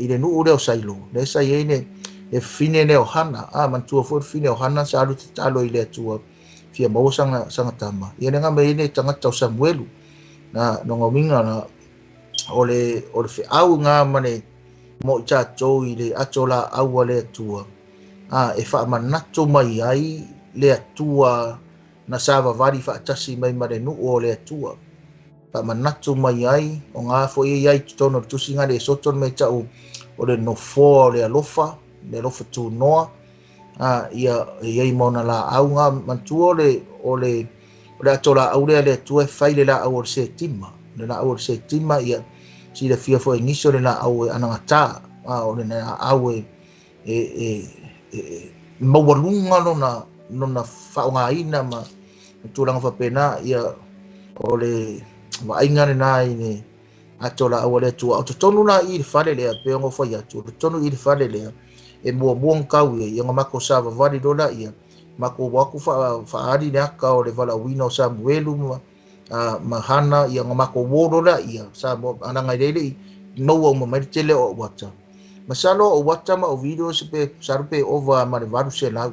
le nuu lea o Sailo lea sa i ai le fine lea o Hana manatua foi le fine o Hana sa alu tatalo i le Atua fia maua sanga tama ia le ga mai le tagata o Samuelu na longa uiga na o le feau ngā ma le mo i tatou i le ato laau a le Atua e faamanatu mai ai le Atua na savavali faatasi mai ma le nuu o le Atua faamanatu mai ai o ngā foi ai totonu o le tusi nga le Esoto le mea tau o le nofoa o le alofa tunoa ia iai ma ona laau nga manatua o le ato laau lea le Atua e fai le laau o le setima le laau o le setima ia silafia foi nisi o le laau e anagata o le laau e maualuga lona faaaogaina ma tulaga faapena ia o le vaaiga lena i le ato laau a le Atua. O totonu la i le fale lea pe ona fai atu o totonu i le fale lea e muamua kau ia nga mako savavali lola ia mako waku faali le aka o le valaauina o Samuelu ma Hana ia nga mako uo lola ia sa ananga i leile maua uma mai le tele o wata masalo o wata ma o video se pe sarupe ova ma le 800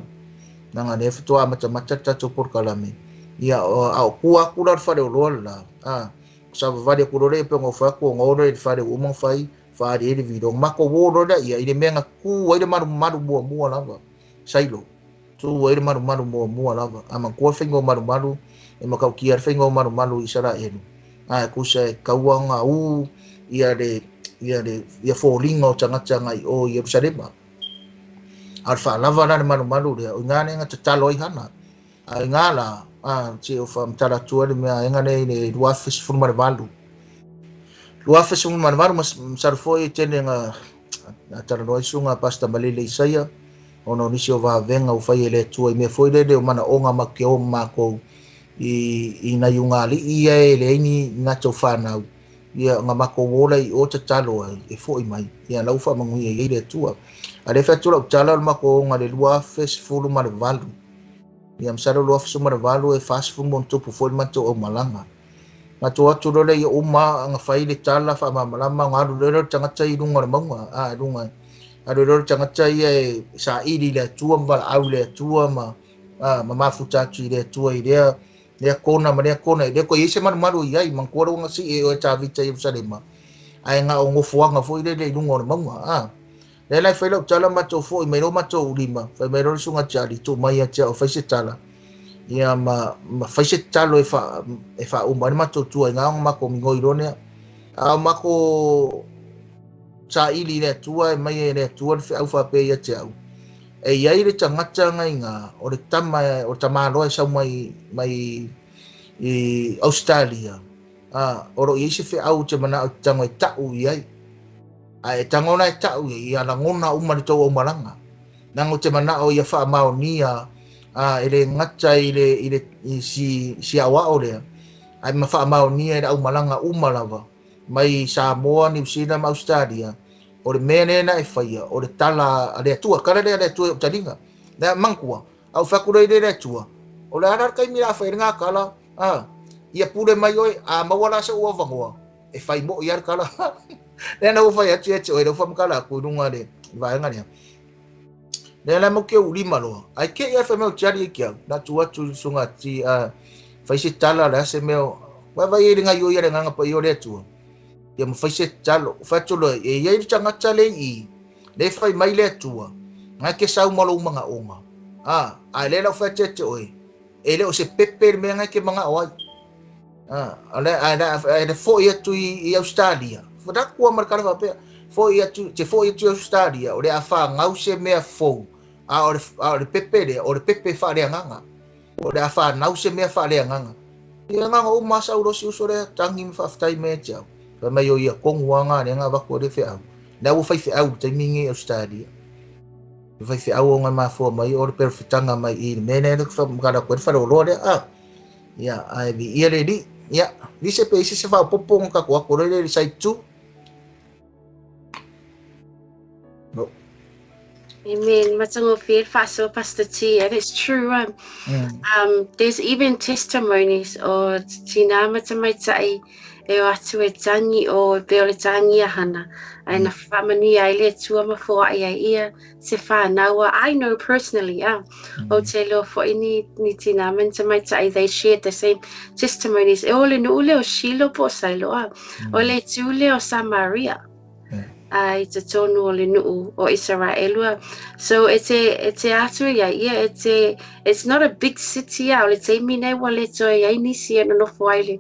nanga le fatoa matamata tatou polokalame ia a o kua aku la le fale o loa la savavali aku lola ia pe ona fai aku o ngolo i le fale ua uma fai faali ai le video mako uo lola ia i le mea ga ku ai le malumalu muamua lava Sailo tu ai le malumalu muamua lava a mankua faiga o malumalu e makaukia le faiga o malumalu i Isaraelu kusa e kauaga u ia le ia foliga o tagata agai o Ierusalema a o le faalava la le malumalu lea o i gā lea ga tatalo ai Hana a i gā la se o faamatala atua le mea aiga lea i le 2018 2018 masalo foi e tele ga talanoa ai susuga Pastor Malele Isaia ona o nisi o vavega ua fai e le Atua i mea foi lele o manaoga ma ke o makou i nai ugalii ia e leai ni gatou fanau ia ga makou ola i o tatalo ai e fo'i mai ia lau faamanuia ai le Atua. A le fai atu lau tala o le makou oga le 2018 ia masalo 2018 e 40 ma ona tupu foi le matou aumalaga matou atu loa lea ia uma aga fai le tala faamalamalama ona alu loa lea o le tagata i luga o le mauga luga alu loa le tagata ia e saili i le Atua ma valaau i le Atua ma mafuta atu i le Atua i lea kona ma lea kona i lea koe i ai se malumalu i ai manatua lau gasii e oe Tavita i Ierusalema ae ga o gofoaga foi lele i luga o le mauga lea la e fai lau tala matou fo'i mai loa matou ulima fai mai loa le susuga Tiali tuu mai ia te au fai se tala ia ma fai se talo e faauma ai le matou tuaiga ona matou migoi loa lea a o matou saili i le Atua e mai e le Atua le feau faapea ia te au E iai le tagata gaiga o le tama o tamaloa e sau mai mai i Australia a o lo i ai se feau te manao te tago e ta'u i ai ae tagona e ta'u i ai ia lagona uma le tou aumalaga leaga o te manao ia faamaonia a e le gata i le i le i si si aoao lea ae ma faamaonia e le aumalaga uma lava mai Samoa, Niu Sila ma Australia o le mea lea na e faia o le tala a le Atua tala lea a le Atua i ou taliga lea manatua a ou fai atu loa i le Atua o le a la le taimi o le a fai ai lena tala a ia pule mai oe a maua la so'u avanoa e fai mo'i lava le tala lea na ua fai atu ia te oe lea ua faamatala atu i luga le vaega lea lea la mau ke ulima loa ae ke ia fai mai o te ali ai ke au na tu atu i le susuga ti a fai se tala le a se mea vaivai ai le gaioia le agaga paia o le Atua ia ma fai se talo fai atu loa e iai le tagata le i le fai mai le Atua ngai ke sau ma lou manaoga a ae lea lau fai atu ia te oe e le o se pepe le mea ngai ke manao ai a ale ae ae le fo'i atu i Australia fataku ma le tala faapea fo'i atu te fo'i atu i Australia o le a whāngau se mea fou a o le a o le pepe lea o le pepe faaleagaga o le a whānau se mea faaleagaga ia agaga uma sa ulo si uso lea tangi ma faafetai mai ia te au fai mai o ia kogu aga lea na avatu e le feau lea ua fai feau i le taimi lenei i Australia le fai feau o ngai mafua mai o le perofetaga mai i le mea lea le whakamukala atu ai le faleoloa lea a ia ae viia le Alii ia lise pe i se se faaopoopo ona tatou atu loa lea i le side 2. No. Amen. Matagofie le faasoa Pastor T, and it's true. There's even testimonies o tina ma tamaitai e o atu e tangi o e pei o le tangi a Hana. Ae na faamanuia ai le Atua ma foai ai ia se whānau. I know personally, o te iloa foi ni, ni tina ma ni tamaitai, they shared the same testimonies. E o le nuu lea o Shilo po o Sailo, o le itu lea o Samaria. I totonu o le nuu o Isaraelu. So e te, e te atu ia ia, e te, it's not a big city a, o le taimi nei ua le toe iai nisi e nonofo ai le,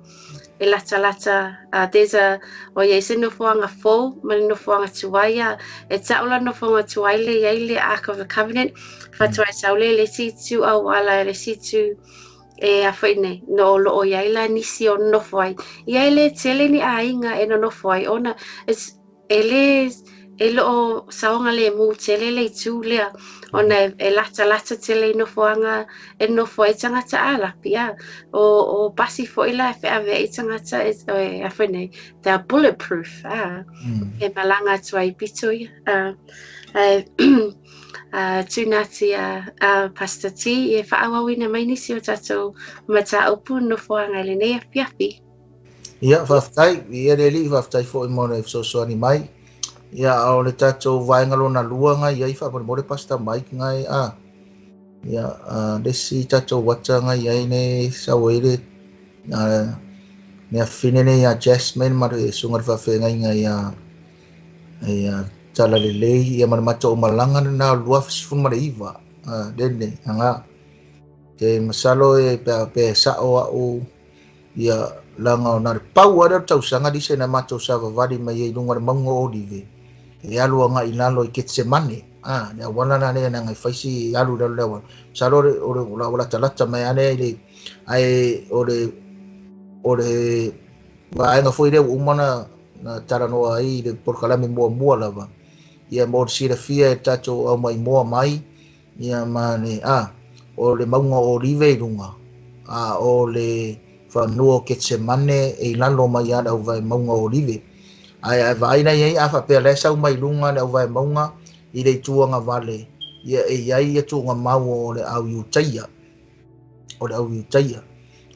e latalata, there's a, o iai se nofoaga fou ma le nofoaga tuai a, e ta'u la nofoaga tuai le iai le Ark of the Covenant, faatoa e sau le le isi itu auala e le isi itu e a foi nei, no o loo iai la nisi o nonofo ai. Ia e le tele ni aiga e nonofo ai ona, it's, e le e loo saogalemu tele le itu lea ona e, e latalata tele i nofoaga e nofo ai tagata Arapi a o o pasi foi la e feaveai tagata e, e a foi nei they are bulletproof a e malaga atu ai i pito ia a e a tūnati a, a Pastor T e faaauauina mai nisi o tatou mataupu nofoaga i lenei afiafi. Ia, faafetai, ia le Alii, faafetai foi mo le fesoasoani mai. Ia, o le tatou vaega lona lua ngai iai faamolemole Pastor Mike ngai a. Ia, a le isi tatou ata ngai iai nei sau ai le a, mea fine nei ia Jasmine ma le susuga i le faafeagaiga ia ia Talalelei ia ma le matou malaga lena o le 2019 a lene aga ke masalo e pe pe sa'o a'u ia laga o na le pau lava lea o le tausaga lise na matou savavali mai ai i luga o le mauga o Olive e alu agai i lalo i Ketsemane a le auala la lea leaga e fai si alu i lalo i le auala masalo o le o le ua latalata mai lava lea i le ae o le o le vaega foi lea ua uma ona na talanoa ai i le polokalame muamua lava ia mo le silafia e le tatou aumaimoa mai ia ma le a o le mauga o Olive i luga a o le fanua o Ketsemane e i lalo mai lava le auvae mauga o Olive ae a vaai la i ai a faapea la e sau mai luga le auvae mauga i le itu agavale ia e i ai ia tuugamau o le au Iutaia o le au Iutaia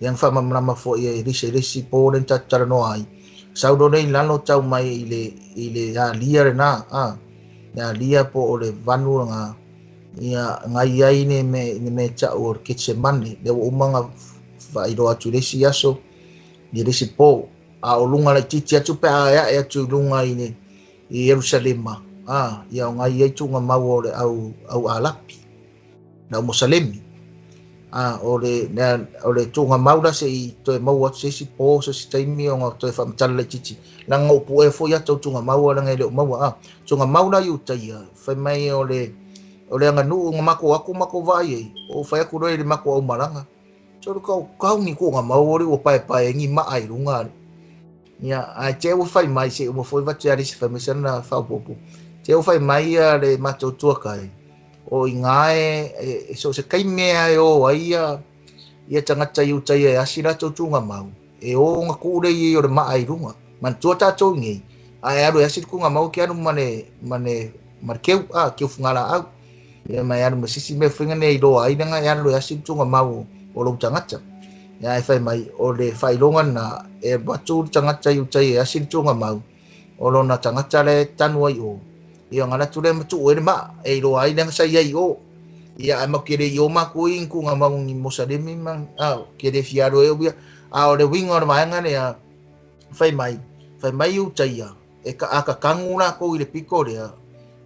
ia na faamalamalama foi e Elisa i le isi po lea na tatou talanoa ai sau loa lea i lalo tau mai i le i le alia lena a le alia po o le vanu lena ia ngai ai le me le mea ta'u o le Ketsemane lea ua uma ona faailoa atu i le isi aso i le isi po a o luga laitiiti atu pe a ae atu i luga i le i Ierusalema a ia o ngai ai tuugamau o le au au Arapi le au Mosalemi a o le o le tuugamau la se i toe maua atu se isi po se isi taimi ona toe faamatala laitiiti leaga ou puea foi ata o tuugamau leaga e le o maua a tuugamau la i uta ia fai mai o le O le aganuu na makou aku makou vaai ai o fai atu loa i le makou aumalaga. Solo kau kau ni kuʻuga mau o le ua paepae ai ni maa i luga. Ia, ae te ua fai mai se uma foi vate ali se fai mai sana faaopoopo. Te ua fai mai ia le matou tuakai o iga e so o se taimi lava e o ai ia ia tagata i uta ia e asi latou tugamau e o ona tuu lea i ai o le maa i luga. Manatua tatou i nei, a e alu e asi le tugamau e te alu ma le ma le ma le keu, a keu fugalaau. Ia ma e alu ma se isi mea foi lea e iloa ai leaga e alu e asi le tugamau o lou tagata. Ia ae fai mai o le faailoga lena e alu atu le tagata i uta ia e asi le tugamau o lona tagata la e tanu ai o. Ia ona alu atu lea ma tuu ai le maa e iloa ai leaga sa i ai i o. Ia ae matou te le i o matou i ni tugamau ni Mosalemi ma a ke le fia alu ai ia. A o le uiga o le vaega lea fai mai, fai mai i uta ia e ka a tatanu latou i le pito lea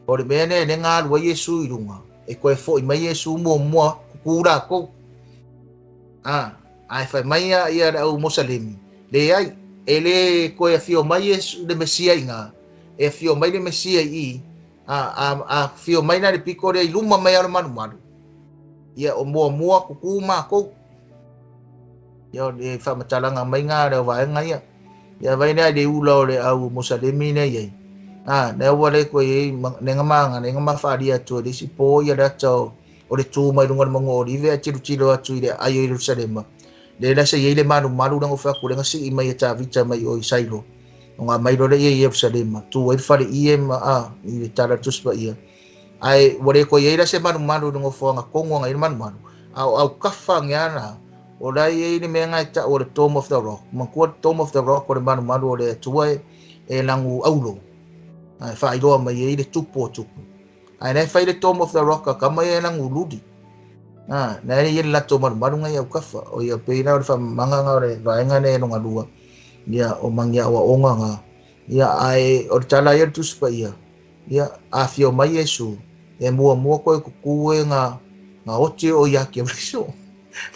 o le mea lea lea na alu ai Iesu i luga e toe fo'i mai Iesu muamua kuku latou. A ae fai mai ia ia le au Mosalemi, leai, e le toe afio mai Iesu le Mesia i ina, e afio mai le Mesia i i, a a a afio mai la i le pito lea i luma mai lava o le malumalu, ia o muamua kuku matou. Ia o le faamatalaga mai na le vaega ia. Ia vai lea i le ula o le au Mosalemi lea i ai. A, lea ua le toe i ai le nga maga, le nga mafaalia atu e le isi po ia le ata o le tu mai luga o le mauga o Olive ae tilotilo atu i le aai o Ierusalema. Lea la sa i ai le malumalu lea na fai atu lea na sii mai e Tavita mai o i Sailo. Ona aumai loa lea i Ierusalema, tu ai le fale ie ma a i le tala a le Tusi Paia. Ae ua le toe i ai la se malumalu i le nofoaga tonu aga i ai le malumalu, a o autafa ane lava la, o la e i ai le mea na e tau o le Dome of the Rock. Manatua le Dome of the Rock o le malumalu o le Atua e lanu auro, ae faailoa mai ai le tupu o tupu. Ae la e fai le Dome of the Rock a tama ia e lanu luli. A, la e i ai le latou malumalu na i autafa. O ia pei la o le faamamaga na o le vaega lea e lona lua, ia o magiaoaoga na. Ia ae o le tala ia o le Tusi Paia, Ia, afio mai Iesu, e muamua koe kuku e nga nga oti o ia Keriso.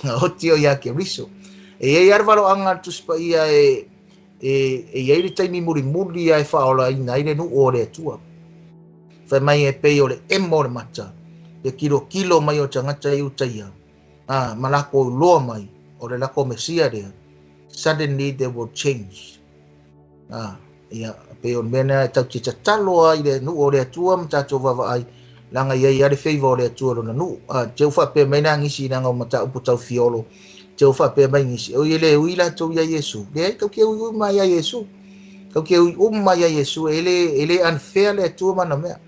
Nga oti o ia Keriso. E iai lava le valoaga a le Tusi Paia e e e iai le taimi mulimuli a e faaolaina ai le nuu o le Atua. Fai mai e pei o le emo o le mata, le kilokilo mai o tagata i uta ia, a ma lakou iloa mai o le lakou Mesia lea, suddenly they will change. A, ia, pei o le mea lena e tatou te tatalo ai i le nuu o le Atua ma tatou vaavaai, leaga e i ai lava le favor o le Atua i lona nuu. A, te u faapea mai la nisi leaga o mataupu tau fiolo, te u faapea mai nisi, oi e le ui latou ia Iesu. Leai, tatou te ui uma ia Iesu. Tatou te ui uma ia Iesu, e le, e le unfair le Atua ma ana mea.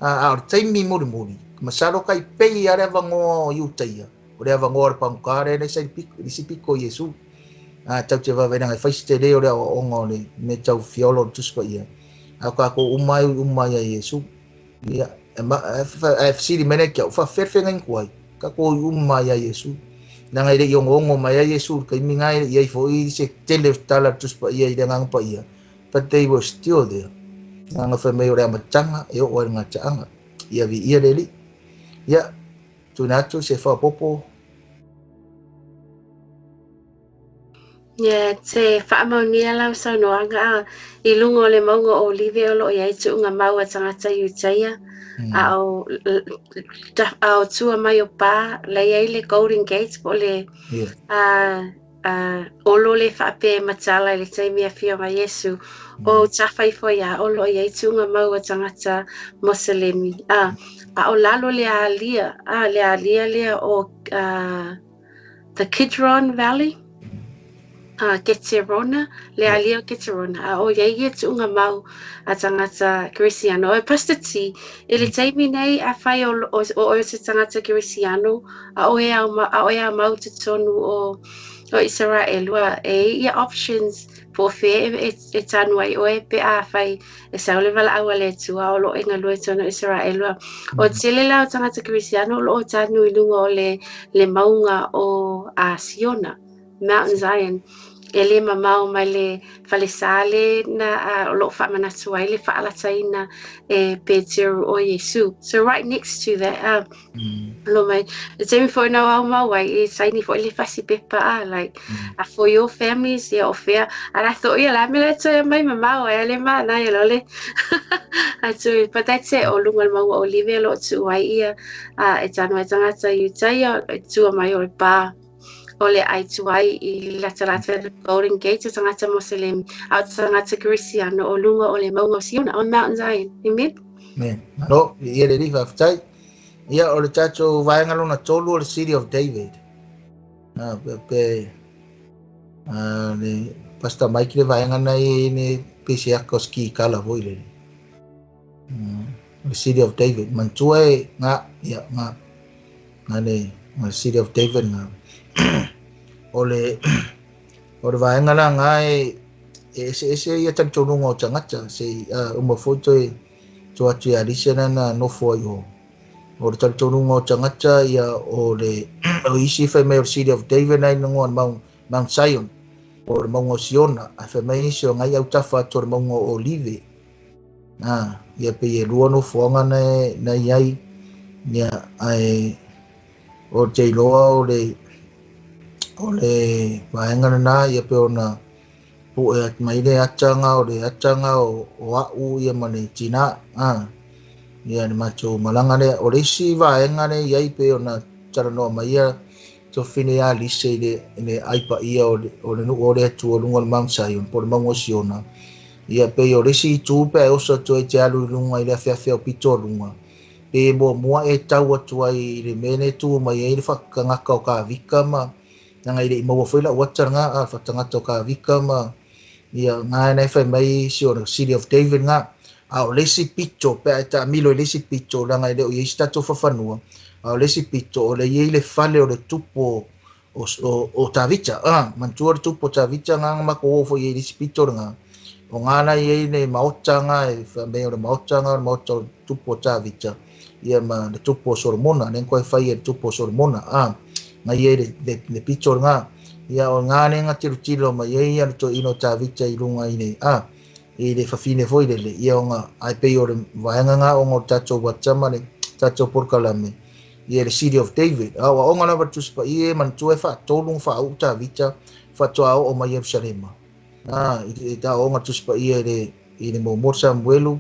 A, a o le taimi mulimuli, masalo tai pei lava le avanoa o Iutaia, o le avanoa o le pagota lea na i le isi pito o Iesu. A tatou te vaavaai leaga e fai se tele o le aoaoga o le mea tau fiolo o le Tusi Paia. A o tatou uma e ui uma ia Iesu. Ia, ae fesili mai lea ki au, faafefea le feagaiga ai? Tatou ui uma ia Iesu. Leaga e le i onoono mai ai Iesu i le taimi na e le i ai foi se tele o tala a le Tusi Paia i le Agaga Paia. But they were still there. Leaga fai mai o le amataga e oo ai i le gataaga. Ia viia le Alii. Ia, tuuina atu se faaopoopo. Ia, te faamaunia lau saunoaga a i luga o le mauga o Olive o lo o i ai tuuga mau a tagata Iutaia, a o a o tua mai o pa la i ai le Golden Gate po o le a a olo le faapea e matala i le taimi e afio mai Iesu. O tafa ifo ia o lo o i ai tuuga mau a tagata Moselemi. A a o lalo le alia, a le alia lea o a The Kidron Valley, a Keterona, le alia o Keterona, a ʻo ia ia tuʻuga mau a tagata Kerisiano. Oi Pastor T, i le taimi nei afai o o ʻoe o se tagata Kerisiano, ʻaʻohe au ʻaʻohe a mau totonu o o Isaraelu, e i ia options po o fea e, e tanu ai ʻoe pe afai e sau le valaau a le Atua o lo o e galue tonu o Isaraelu. O tele la o tagata Kerisiano o lo o tanu i luga o le, le mauga o a Siona, Mount Zion. E le mamao mai le falesa lena o loo faamanatu ai le faalataina e Peteru o Iesu. So right next to that, lo mai le taimi foi na au mau ai e saini foi le fasi pepa a like for your families ia o fea. And I thought, ia la me le toe mai mamao ai le mana ia lo le atu, but that's it. O luga o le mauga o Olive lo tu ai ia e tanu ai tagata i uta ia e tua mai o le pa o le ai tuai i latalata le Golden Gate o tagata Moselemi, a o tagata Kerisiano o luga o le mauga o Siona, on Mount Zion. Amen. Amen. Malo, ia le faafetai. Ia o le tatou vaega lona tolu o le City of David. Pe le Pastor Mike le vaega nei ne pese aka o ski kala foi le. Le City of David. Mantua e ngā, ia, ngā, ngā le, ngā City of David ngā. O le vaega la ngā e ese ese ia talitonunga o tangata se uma foi toe to atu ia Alicia na nofo ai o. O le talitonunga o tangata ia o le o isi fai mai o le City of David nei ngoa Mount Zion o le maunga o Siona a fai mai isi o ngai au tafa atu o le maunga o Olive. Ia pe e lua nofoaga na iai ia ai o te iloa o le vaega lena ia pe ona pu'e atu mai le atanga o le atanga o a'u ia ma le tina ia le matou malaga lea o le isi vaega le iai pe ona talanoa mai ia tofine ia Lise i le ai paia o le nuu o le Atua luga o le Mount Zion po o le mauga o Siona ia pe o le isi itu pe oso atu ai te alu i luga i le afeafe o pito o luga pe muamua e tau atu ai i le mea le tu mai ai le whakangaka o ka vika ma nanga i le maua foi la uata ngā a whatangata o ka vika ma ia ngā nei whai mai si o le City of David ngā a o le isi pito pe ai ta milo i le isi pito langa i le o i isi tatou whawhanua a o le isi pito o le iei le fale o le tupo o Tavita mantua le tupo o Tavita ngā ngā mako o foi i le isi pito ngā o ngā nei iei le maota ngā e whamea o le maota ngā o le maota o tupo o Tavita ia ma le tupo o Solomona nen koe whai e le tupo o Solomona ngā iei le pito ngā ia o ngā ne ngā tiro tiro ma iei ia le to ino Tavita i lunga i le i le whawhine foi lele ia o ngā ai pei o le vaenga ngā o ngā tatou watama le tatou porkalame ia le City of David o o ngā lava tuspa ie mantua e whaatolu whaau Tavita whatoa o mai Jerusalema i ta o ngā tuspa ia i le mo Samuelu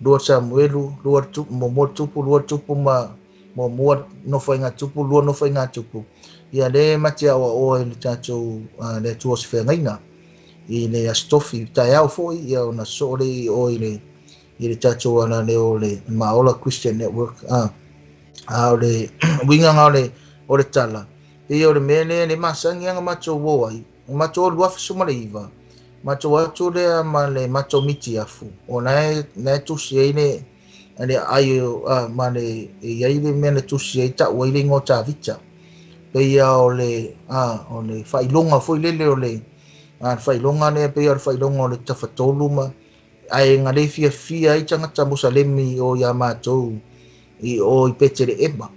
lua Samuelu lua tupu mo tupu lua tupu ma mo mua no whai ngā tupu lua no whai ngā tupu ia le matea o o le tatou le Atua o se whengaina i le astofi tai au foi ia ona sore i o i le tatou ana le o le Maola Christian Network a o le winga ngā o le tala ia o le mea le le masangi anga matou o ai matou lua fasuma le iva matou atu lea ma le matou miti afu o nae tusi ai le ale ai ma le iai le mea le tusi ai tau ai le ingoa Tavita pe ia o le o le whailonga foi lele o le whailonga lea pe ia o le whailonga o le tafatolu ma ai ngā le fia fia ai tangata Musalemi o ia mātou i o i Petere Ema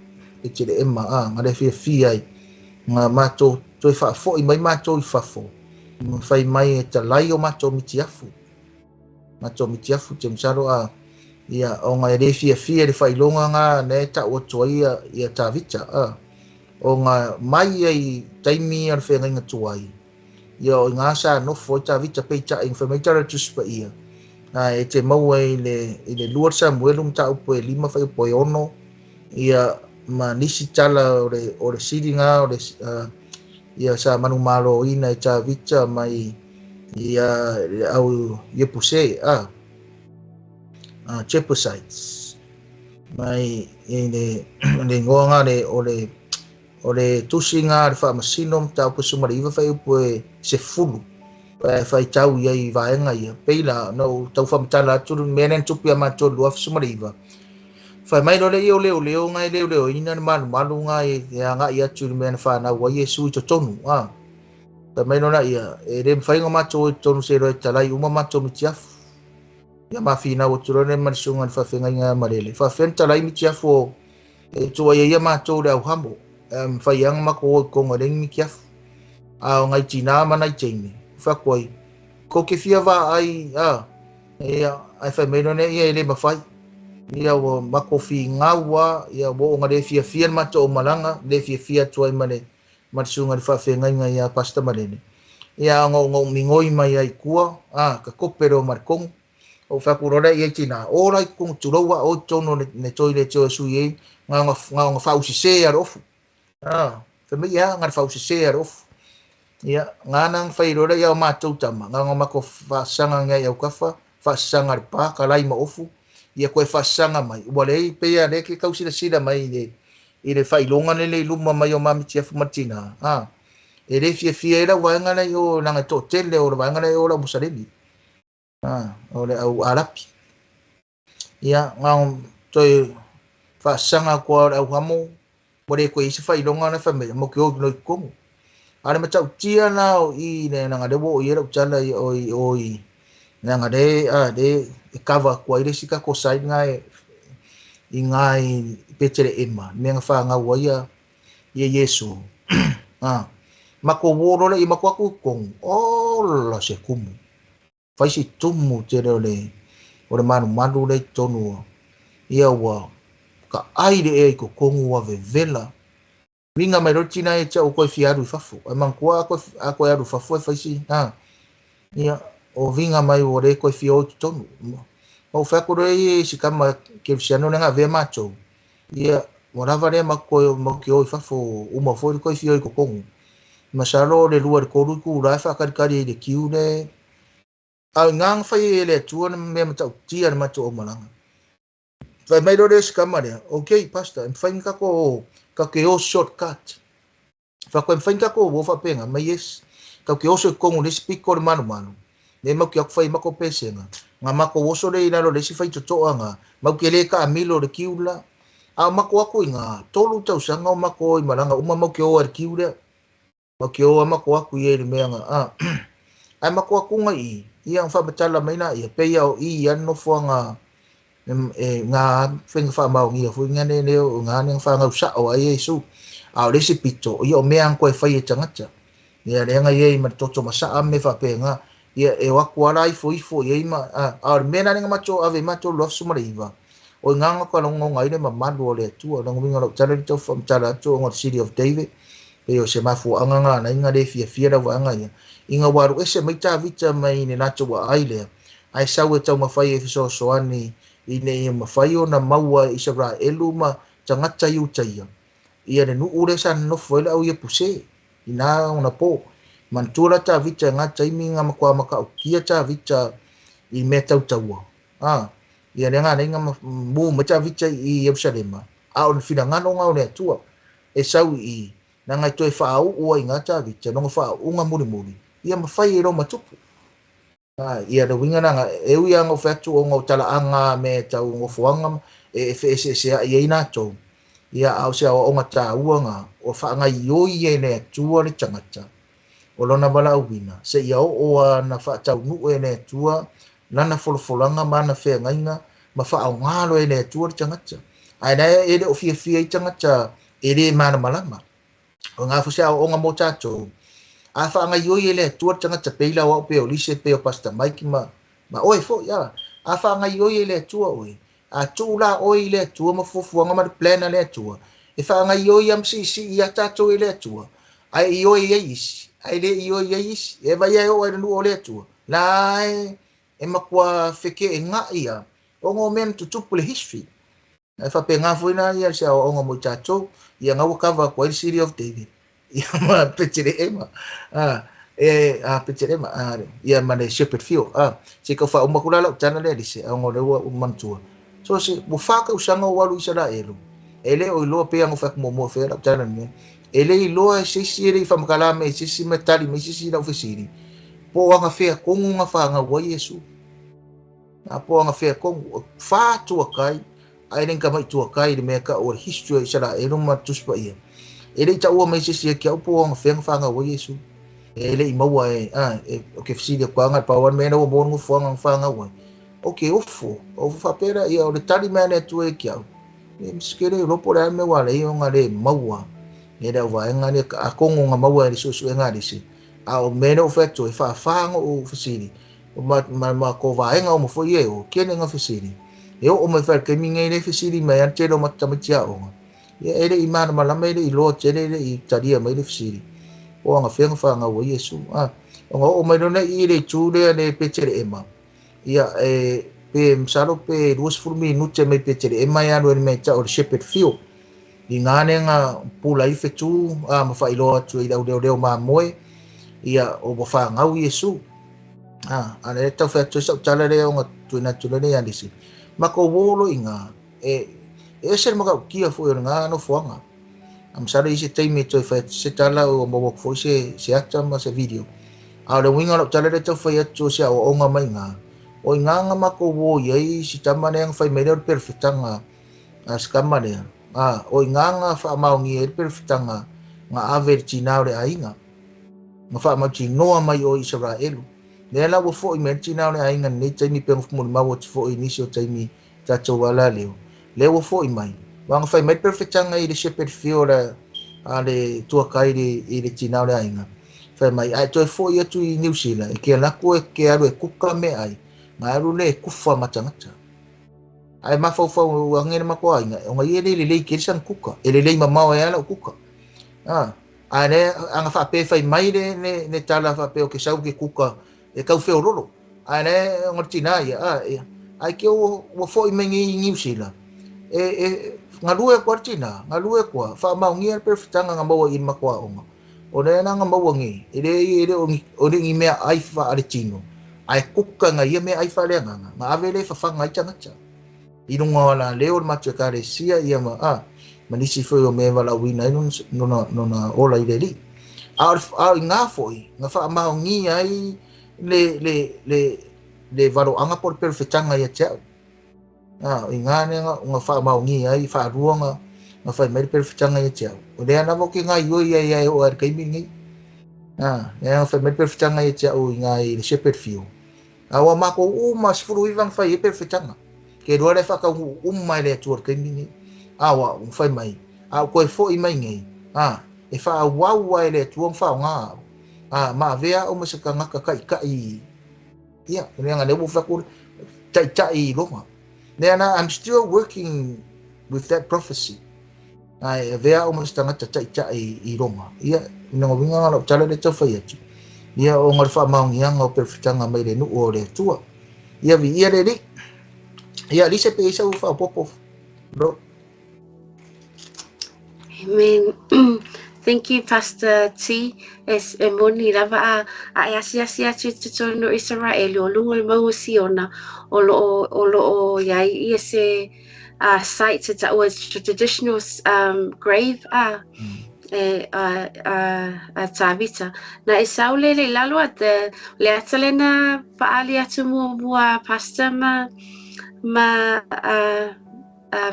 ngā le fia fia ai ngā mātou toi whaafoi mai mātou i fafo whai mai e talai o mātou mitiafu te msaro a ia o ngā le fia fia le whailonga ngā ne tau atu ai ia Tavita o ngā mai ai taimi a le whengainga tuai ia o ngā sa nofo i Tavita peita i whai mai tara tuspa ia e te maua i le lua Samuelu mtaupo e 5 whai po e 6 ia ma nisi tala o le siri ngā o le ia sa manu malo ina i Tavita mai ia au Iepuse Jebusites mai i le ngoa le o le tusi ngā le whaamasino mtaupo sumari iwa whai upo e se fulu whai tau ia i vaenga ia peila no tau whamatala atu mea nen tupu ia mātou lua sumari iwa whai mai lore i o leo leo ngai leo leo ina ni malu malu ngai e anga i atu le mea na whanau ai e sui totonu whai mai lora ia e re mwhai ngā mātou i tonu se roe talai uma mātou mitiafu ia mawhina o turone marisunga ni whawhenga i ngā marele whawhen talai mitiafu e tua ia ia mātou le au hamo whai anga mako o konga rengi mitiafu a o ngai tina mana i teine Fai atu ai, kou te fia vaai a, ia, ae fai mai loa ia e le mafai. Ia ua matou figau lava, ia ua oo ina le fiafia le matou aumalaga, le fiafia atu ai ma le susuga i le faafeagaiga ia Pastor Malele. Ia ona ou migoi mai ai i tua, ka tope loa ma le tonu. Ou fai atu loa lea i ai tina, o la i totonu tulou a o i totonu o le toilet o e sui ai, na ona faausese lava le ofu. Fai mai ia, na o le faausese lava le ofu. Ia, ngana fai loa lea ia o matou tama, na ona matou faasaga ngai autafa, faasaga le pa, kalai ma ofu, ia koe faasaga mai. Ua leai pei lea ke tausilasila mai i le faailoga lele i luma mai o Mamitiafu ma le tina. E le fiafia ai lau vaega lea i o laga e toatele o le vaega lea i o lau Musalemi. O le au Arapi. Ia, na toe faasaga atu o le au hamo, ua le koe i se faailoga na fai mai, mo ke o i totonu. A le matautia la o i le laga le ua o i ai lau tala i o i o i laga le a le e kava atu ai le isi tatou side nga e i nga i Petelehema mea na fanau ai ia Iesu. Matou uo loa lea i matou atu i totonu, ola se kumu. Fai si tumu tele o le malumalu lea i totonu. Ia ua ka ai le ea i totonu ua vevela. Winga mai loa tina e te au koe fia alu i fafo. Ai manatua a koe alu i fafo e fai si. Ia, o winga mai ua le koe fia o i totonu. Ma u fai atu loa ia i si kama kerisiano le nga avea matou. Ia, ua lava lea mau ke o i fafo uma foi le koe fia o i totonu. Masalo le 2 le 3 i kula e whakakarikari i le kiu le. A ngā whai e le atua na mea matautia na matou aumalaga. Fai mai loa le si kama lea, okay, pastor, e mawhai kako ka ke o shortcut. Fa koe mawhai kako o whapenga, mai yes. Ka ke oso i kongu le piko le malu malu. Ne mau ki aku whai mako pesenga. Ngā mako oso le i lalo le si whai totoa ngā. Mau ke le ka amilo le kiula. A mako aku i ngā 3 tausanga o mako i malanga. Uma mau ke o a le kiu lea. Mau ke o a mako aku i e le mea ngā. Ai mako aku ngā i. Ia ang whamatala mai nā ia. Peia o i ano fuanga ngā whenga whaamaongia fui ngā ne o ngā ne whangau sa o ai Yesu. A o le se pito, ia o mea ang koe whai e tangata. Ia le anga iei ma toto masaa me whapenga. Ia e waku ala ifo ifo ia ima. A o le mea nā mato ave mato loa sumare iwa. O ngā ngā ka longo ngā ine ma malu o le atua. Longo winga lau tala rito whamtala atu o ngā City of David. Pe o se mafu anga ngā na inga le fia fia lau anga ia. Inga waru ese mai tāvita mai ne nato wa ai lea. Ai sau e tau mawhai e fisoasoani i ne ia mawhai o na maua Israelu ma tangata i uta ia. Ia le nuu le sa nofo ele au ia puse. I nā ona pō. Mantua la tāvita ngā taimi ngā makua makaukia tāvita i mea tautaua. Ia le ngā nei ngā mū ma tāvita i Yerusalema. A o le whirangano ngā o le atua. E sau i nā ngai toe whaau ua i ngā tāvita. Nonga whaau unga muri muri. Ia mawhai e roma tupu. Ia le winga nanga e ui anga o whatu o ngau tala anga me tau ngofuanga e whaese se a ia ina tau. Ia au se awa onga tā uanga o whaanga ioi e le atua le tangata. O lona wala uwina. Se ia o o na whaatau nu e le atua lana folofolanga mana whea ngainga ma whaau ngalo e le atua le tangata. Ai nei e le o fia fia i tangata e le mana malama. O ngā fuse au onga mō tātou. A whaanga ioi e le atua le tangata peila o au pe o Lise pe o Pastor Mike ma oe fo ia. A whaanga ioi e le atua oe. A tū la oe i le atua ma fufuanga ma le plana le atua. E whaanga ioi am si si i a tātou e le atua. Ai ioi e isi. Ai le ioi e isi. E vai ai o e nu o le atua. La e makua wheke e ngā ia. O ngō mea tutupu le history. E whape ngā fuina ia se au onga mo tātou. Ia ngā wakava koe le City of David. Ia ma Petelehema. Petelehema. Ia ma le Shepherd Field. Se kau wha umakula lau tana le lise. A ngō rewa umantua. So se mo whaka usanga o walu Israelu. E le o iloa pe anga whak mo mo whea lau tana ne. E le iloa e sisi e le i whamakala me sisi me tali me sisi lau whesiri. Po anga whea kongu ngā whanga wa Yesu. A po anga whea kongu. Whātua kai. Ai renka mai tua kai le mea ka o history o Israelu ma tuspa ia. E le i ua mai sisi e kia upo anga whea whanga wa Yesu. E le i maua e, o ke whisiri kwa anga pawan mea na ua mōngu whanga whanga wa. O ke ofo, o whapera ia o le tari mea ne tue ki au. E misikere ropo le ame wale i o ngā le maua. E le au vaenga le a kongo ngā maua e le susu e ngā lise. A o mea o fai atu e whaawhaanga o fesili. O ma ko vaenga o mafo i e o kene ngā fesili. E o mai whae kemi ngai le fesili mai an telo matamiti a onga. Ia ele i mana malama ele i loa tele ele i taria mai le fesili. O anga whenga whaanga o Iesu. O ngā o mai nona i le tūre le Petere Ema. Ia e pe msalo pe 20 minute mai Petere Ema ia no me ta o Shepherd Field. I ngā nenga pula i whetū a mawhailoa atu i lau leo leo mā moe. Ia o whaangau Iesu. Ana e tau whea sau tala lea o ngā tuina tula lea anisi. Mako wolo i ngā, e ese maka ukia fo i ngā no fuanga. Amsara i se teime toi whea se tala o mawak fo se ata ma se video. A le winga lau tala lea tau whai atu se au onga mai ngā. O i ngā ngā mako wo i ai si tama lea ngā whai mai lea o perfetanga a skama lea. O i ngā ngā whaamaongi e perfetanga ngā ave tinau le ainga. Ngā whaamauti noa mai o Israelu. Lea la ua fo'i mai tinau le aiga nei taimi pe muli mau atu fo'i nisi o taimi tatou ala leo. Lea ua fo'i mai. Wanga fai mai perfectanga i le Shepherd Field a le tuakai i le tinau le aiga. Fai mai ai toe fo'i atu i New Zealand. E ke laku e ke alu e kuka me ai. Nga alu le kufa matangata. Ai mafaufau angene makoa aiga. O ngai ele lelei ke san kuka. E lelei mamao e ala o kuka. A le anga whape fai mai le tala whape o ke sau ke kuka e kau wheo roro. A le ngortina ia. Ai ke o foi mai ngi New Zealand. E ngalue kwa tina, ngalue kwa whaamaungia le perfetanga nga maua i makoa onga. O le nga maua ngi, ele o ngi mea ai wha ale tino. Ai kuka nga ia mea ai wha lea nganga. Nga ave le whawhanga i tangata. I runga wala leo le matua karesia ia ma manisi foi o mea wala wina i nona ola i le li. A o ngā foi, ngā whaamaungia ai le valoanga po le perfetanga ia te au. I ngā nega ngā whaamaungi ai, whaaruanga, ngā whai mai le perfetanga ia te au. O lea nava ke ngā ioi ai ai o ar kaimi ngi. Lea ngā whai mai le perfetanga ia te au i ngā i le Shepherd Field. A ua mako uma sifuru iwang whai e perfetanga. Ke rua le whakau uma le atua ar kaimi ngi. A ua whai mai. A koe foi mai ngi. E whaawau ai le atua mwhao ngā au. Ma vea o masaka ngaka kai kai. Ia, lea ngā leo whakuri, tai tai longa. Lea na, I'm still working with that prophecy. Ai, vea o masaka ngata tai tai i longa. Ia, ina ngā winga ngā lau tala le tau whai atu. Ia, o ngā whaamaungi anga o perfetanga mai le nuu o le atua. Ia, vi ia le li. Ia, lise pe isa u whaopopo. Bro. Amen. Thank you, Pastor T. Es e moni lava a e asiasi atu totonu Israeli o lungo le maunga Siona o lo iai ia se site that was traditional grave a Tavita. Na e saule le lalo a te le atalena paali atu mua pastor ma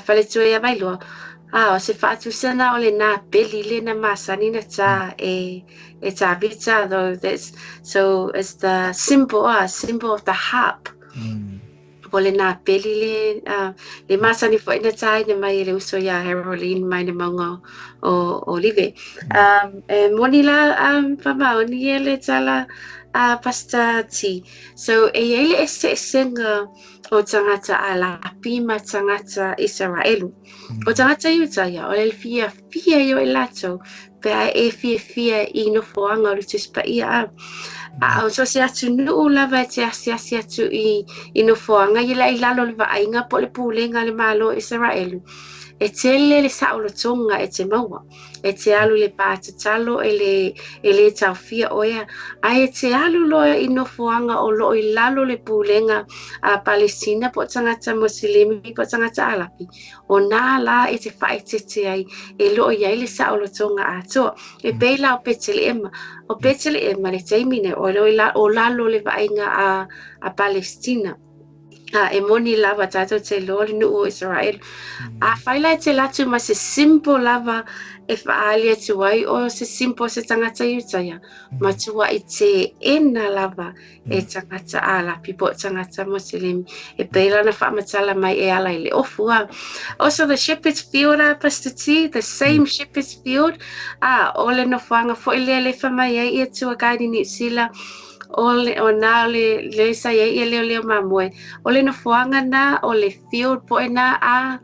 faletua ia mailoa. O se whaatusana o le nā peli le na masani na tā e Tavita, though that's, so it's the symbol, symbol of the harp. O le nā peli le masani fo ina tā ina mai le uso ia Haroldine mai na maunga o Live. E moni la whamaoni e le tala Pastor T. So e eile e se esenga o tangata a lapi ma tangata Israelu. O tangata Iutaia, o le fia fia i o e lato, pe a e fia fia i nofoanga o le tuspaia a. A o so se atu nuu lava e te asiasi atu i nofoanga i la i lalo le vaaiga po le pulega le malo Israelu. E tele le saolotoga e te maua, e te alu le pātatalo e le taofia oea, ae e te alu loa i nofoaga o loo i lalo le pulega a Palestina po o tagata Musilimi po o tagata Alapi. O nā la e te faaetete ai e loo iai le saolotoga atoa. E pei la o Peteleema. O Peteleema le taimi nei o lalo le vaaiga a Palestina. E moni lava tatou te iloa le nuu o Isaraelu. Afai la e te alu atu ma se symbol lava e faaali atu ai o se symbol se tagata Iutaia, matuai teena lava e tagata Arapi po o tagata Moselemi e pei la ona faamatala mai e ala i le ofu. Also the Shepherd's Field, Pastor T, the same Shepherd's Field, o le nofoaga foi lea le fai mai ai ia tour guide i Niu Sila, o le o na o le sa i ai ia leoleo mamoe, o le nofoaga na o le field po e na a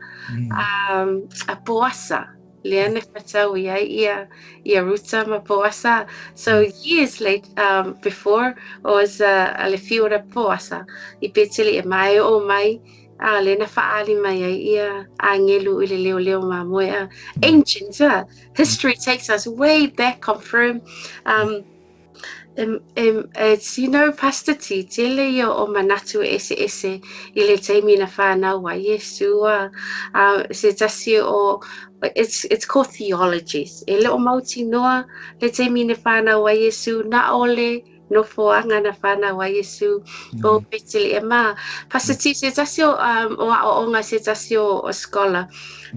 Poasa lea na fatau i ai ia Ruta ma Poasa. So years late before was le field a Poasa i Petele e mai o mai a le na faaali mai ai ia agelu i le leoleo mamoe a. Ancient history takes us way back, confirm. It's, Pastor T, tele ia o manatu ese ese i le taimi na whanau ai Iesu se tasi o it's called theologies. E le o mautinoa le taimi na whanau ai Iesu na ole nofoaga na whanau ai Iesu o Petelehema. Pastor T, se tasi o aoaoga se tasi o scholar.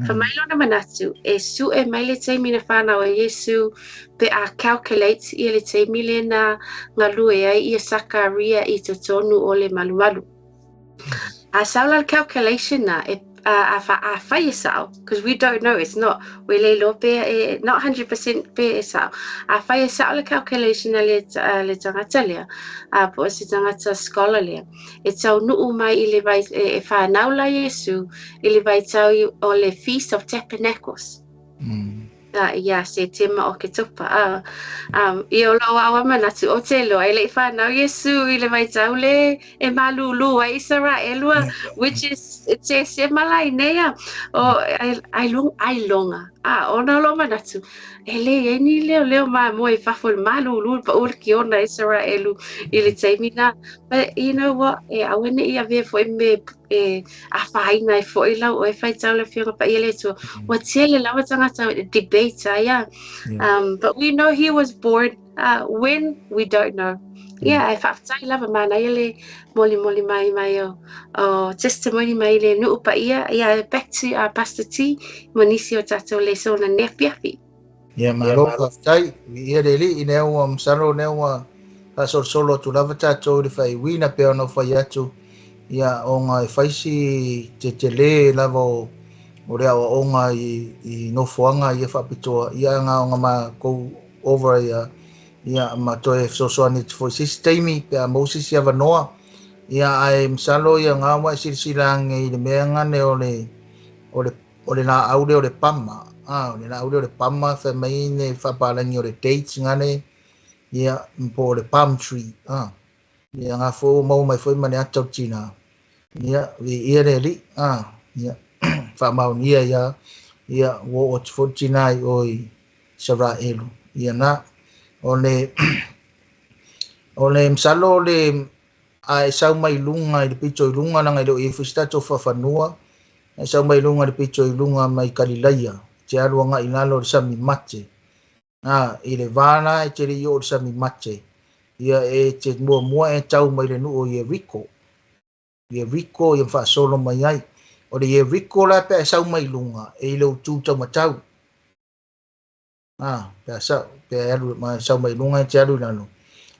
Fa mai lona manatu, e sue mai le taimi na whanau ai Iesu pe a calculate ia le taimi le na galue ai ia Sakaria i totonu o le malumalu. A sau la le calculation na e a fai e sao, because we don't know, it's not, we le lo pe e, not 100% pe e sao. A fai e sao le calculation a le tagata lea, a po o se tagata scholar lea. E tau nuu mai i le vai, e whanau la Iesu i le vaitau o le Feast of Tabernacles. Ia se tema o ke topa. Ia o lau awa manatu o te loa, e le i whanau Iesu i le vaitau le e malulu ai Israelua, which is te se malai nea o ai long ai longa. O na lo manatu. E le e ni leo leo ma mo e fafo le malulu pa ul ki ona Israelu i le taimi na. But you know what? E awane i avea foi me e a whaina e foi lau o e whai tau le whionga pa i le atua. Ua tele lava tagata debate ia. But we know he was born when we don't know. Yeah, e faafetai lava manaia le moli moli mai mai o testimony mai le nuu pa ia. Yeah, back to Pastor T, mo nisi o tatou le sona neafiafi. Ia, malo faafetai. Ia le alii lea ua masalo lea ua faasolosolo atu lava tatou i le faaiuina pei ona fai atu ia ona e fai si tetele lava o le aoaoga i nofoaga ia faapitoa ia ga ona matou over ia ia ma toe fesoasoani atu foi se isi taimi pe a maua se isi avanoa ia ae masalo ia ga ua e silasila age i le mea gane o le laau lea o le pama o le laau lea o le pama fai mai ne faapalagi o le dates gane ia po o le palm tree ia ga foi ua maua mai foi ma le ata o le tina ia viia le alii ia faamaonia ia ia ua oo atu foi le tina i o i Israelu ia na o le masalo o le a e sau mai luga i le pito i luga laga i le o i ai foi se tatou faafanua e sau mai luga i le pito i luga mai Kalilaia te alu agai lalo o le sami mate i le va la e te le i oo le sami mate ia e te muamua e tau mai le nuu o Ieriko. Ieriko ia faasolo mai ai o le Ieriko la pe a e sau mai luga e i le utu taumatau pe a sau pe a alu ma sau mai luga e te alu i lalo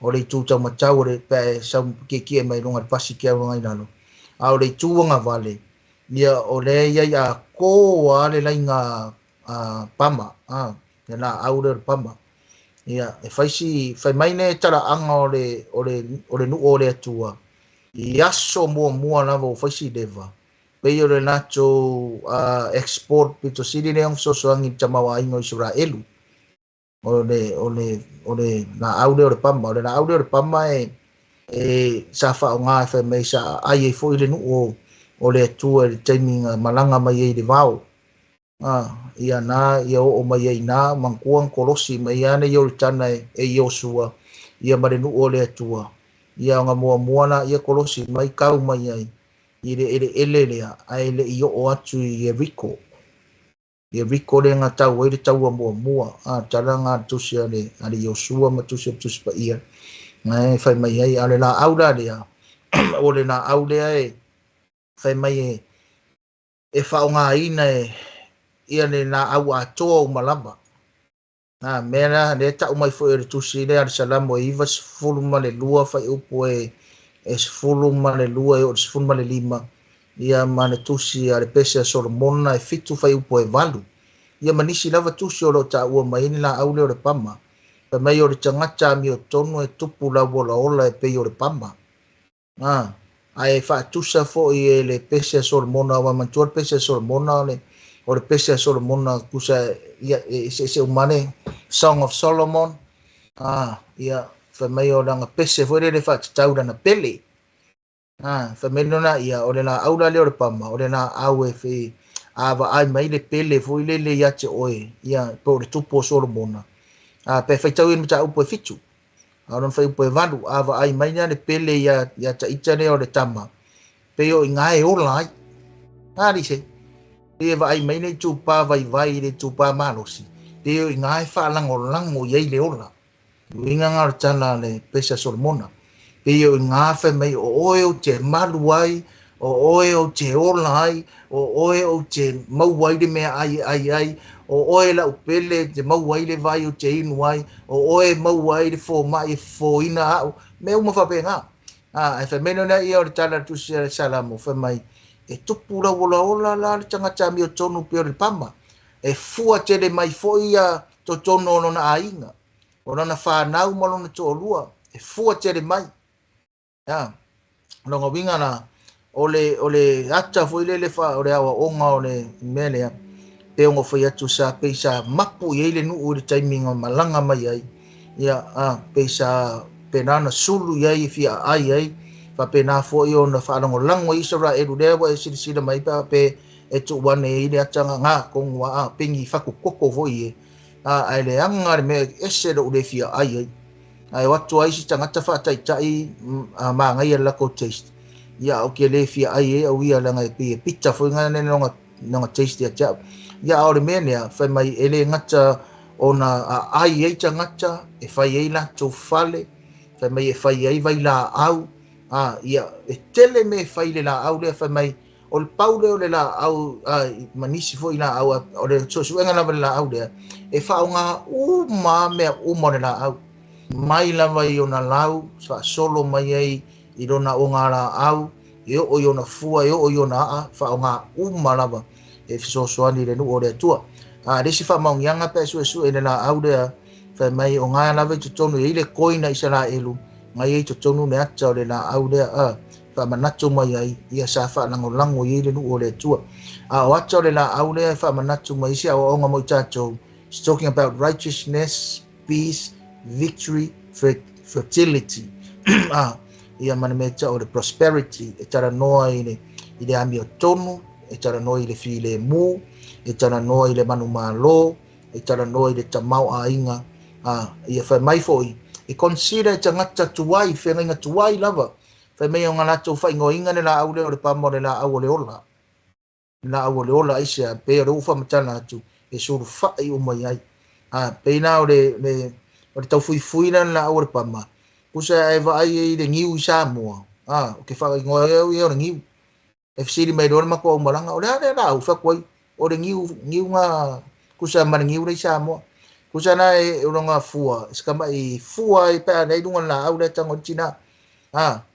o le itu taumatau o le pe a e sau kiekie mai luga le pasi ke alu agai lalo a o le itu agavale ia o lea iai a koa le laiga pama le laau lea o le pama ia e fai si fai mai ne talaaga o le nuu o le Atua i aso muamua lava ua fai si leva pei o le latou export pito sili lea ona fesoasoani i le tamaoaiga o Isaraelu o le laau lea o le pama o le laau lea o le pama e sa faaaoga e fai mai sa aai ai foi le nuu o le Atua i le taimi na malaga mai ai i le vao ia na ia oo mai ai na manatua na kolosi mai ana Ioritana e Iosua ia ma le nuu o le Atua ia ona muamua la ia kolosi mai kau mai ai i le eleele lea ae le i oo atu i Ieriko. Ieriko lea na tau ai le taua muamua tala na tusi a le Iosua ma tusi o le Tusi Paia na e fai mai ai a o le laau la lea o le laau lea e Fai mai e faaaogaina e ia le laau atoa uma lava. A mea la lea tau mai foi o le tusi lea a le Salamo e 92 fuaiupu e 12 e oo i le 15, ia ma le tusi a le pese a Solomona e 7 fuaiupu e 8. Ia ma nisi lava tusi o lo o taua mai ai le laau lea o le pama. Fai mai o le tagata amiotonu e tupu lauolaola e pei o le pama. Ae faatusa foi e le pese a Solomona, aua manatua le pese a Solomona, o le pese a Solomona tusa ia e se uma le Song of Solomon. Ia fai mai o lana pese foi lele faatatau lana pele. Fai mai lona ia o le laau la lea o le pama, o le laau e fe a vaai mai le pele foi lele ia te oe, ia po o le tupu o Solomona. Pe faitau i le mataupu e 7. A o lona fuaiupu e 8, a vaai mai le pele ia ia taita lea o le tama, pe o i ngā e ola ai. Ali se, pe vaai mai le itupa vaivai le itupa malosi, pe o i ngā e faalagolago i ai le ola. Uiga ngā o le tala le pese a Solomona. Pe o i ngā fai mai o oe o te malu ai, o oe o te ola ai, o oe o te mau ai le mea ai ai ai, o oe lau pele te mau ai le vai o te inu ai, o oe mau ai le fōmai e fōina au, mea uma faapena. Ae fai mai lona ia o le tala a le tusi a le Salamo, fai mai, e tupu lauolaola la le tagata amiotonu pei o le pama, e fua tele mai foi ia totonu o lona aiga, o lona whanau ma lona toalua, e fua tele mai. Lona uiga la, o le ata foi lele fa o le aoaoga o le mea lea, pe ona fai atu sa pei sa mapu i ai le nuu i le taimi na malaga mai ai, ia pei sa pena na sulu i ai e fia aai ai, faapena foi ona faalagolago ai Isaraelu lea ua e silasila mai pe e tuu ane ai le ataga ngā kongu a pengi fakokoko foi e. Ae leaga le mea ese lou le fia ai ai. Ae o atu ai si tagata faataitai magaia le lakou taste. Ia o ke le fia ai e au ia leaga e pei e pita foi ngana nona taste ia te au. Ia a o le mea lea, fai mai e le gata ona aai ai tagata, e fai ai latou fale, fai mai e fai ai vai laau, ia e tele mea e fai le laau lea, fai mai o le pau lea o le laau, ma nisi foi laau, o le suesuega lava le laau lea, e faaaoga uma mea uma o le laau. Mai lava i ona lau, faasolo mai ai i lona oga laau, e oo i ona fua, e oo i ona aa, faaaoga uma lava e fesoasoani i le nuu o le Atua. Le isi faamaoniaga pe suesue i le laau lea, fai mai o ngā lava i totonu i ai le koina Isaraelu, ngai ai totonu le ata o le laau lea, faamanatu mai ai, ia sa faalagolago i ai le nuu o le Atua. A o ata o le laau lea e faamanatu mai isi aoaoga mo i tatou, it's talking about righteousness, peace, victory, fertility. Ia ma le mea tau o le prosperity, e talanoa i le amiotonu, e talanoa i le filemu, e talanoa i le manumalo, e talanoa i le tamau aiga. Ia fai mai foi, e consider e tagata tuai, feagaiga tuai lava. Fai mai o ngā latou faaigoaina le laau lea o le pama o le laau o le ola. Le laau o le ola aisea, pei o le ua faamatala atu, e sulufai uma i ai. Pei la o le taufuifui la le laau o le pama, pusa e vaai ai le niu i Samoa. O ke faaigoa au ia o le niu. E fesili mai loa le matou aumalaga, o le a lea laau, fai atu ai, o le niu, niu ngā, kusa ma le niu lea i Samoa. Kusa na e o longa fua, se kamai fua i pe a nei lunga laau lea tango i tina.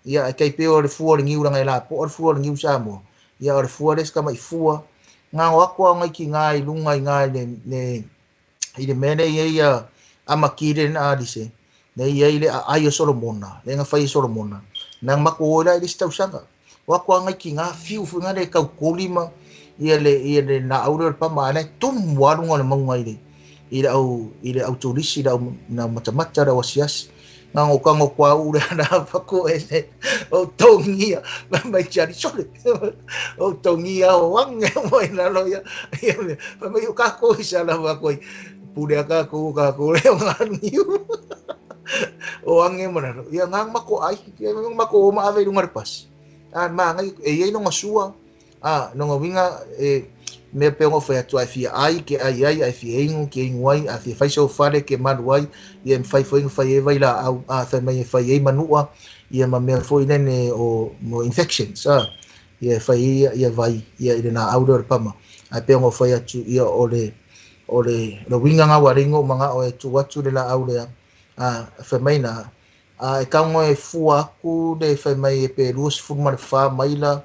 Ia e kei pe o le fua o le niu langa e la po, o le fua o le niu Samoa. Ia o le fua lea se kamai fua. Ngā o aku au ngai ki ngā i lunga i ngā i i le mea nei ia amakire na alise. Nei ia i le aai o Solomona, le nga fai o Solomona. Nang mako o la i le tausaga. O aku au ngai ki ngā fiu fu ngā le kaukoli ma ia le na aure o le pama ana tumu alunga o le maunga i le i le au turisi, le au na matamata, le au asiasi. Ngā ngō kango kwa ure ana whako e se o tongia, mai tiari sole, o tongia o ange mo i lalo ia, ia, mai o kako i sa la whako i, pure a kako, kako le o ngā niu. O ange mo lalo, ia ngā mako ai, ia ngā mako o maave i lunga le pasi. Mā ngai, e iei nonga sua, nonga winga, e, mea pe ongo whai atu ai fia ai, ke ai ai, ai fia ingu, ke ingu ai, ai fia whaisau whare, ke maru ai, ia mwhai whai whai e vai la au, whai mai e whai e manua, ia ma mea foi nene o mo infections, Ia e fai ia vai ia i le laau lea o le pama. Ae pei ona ou fai atu ia o le uiga na ua alai ona ou manao e tuu atu le laau lea fai mai na e tago e fua atu le fai mai e pe 24 maila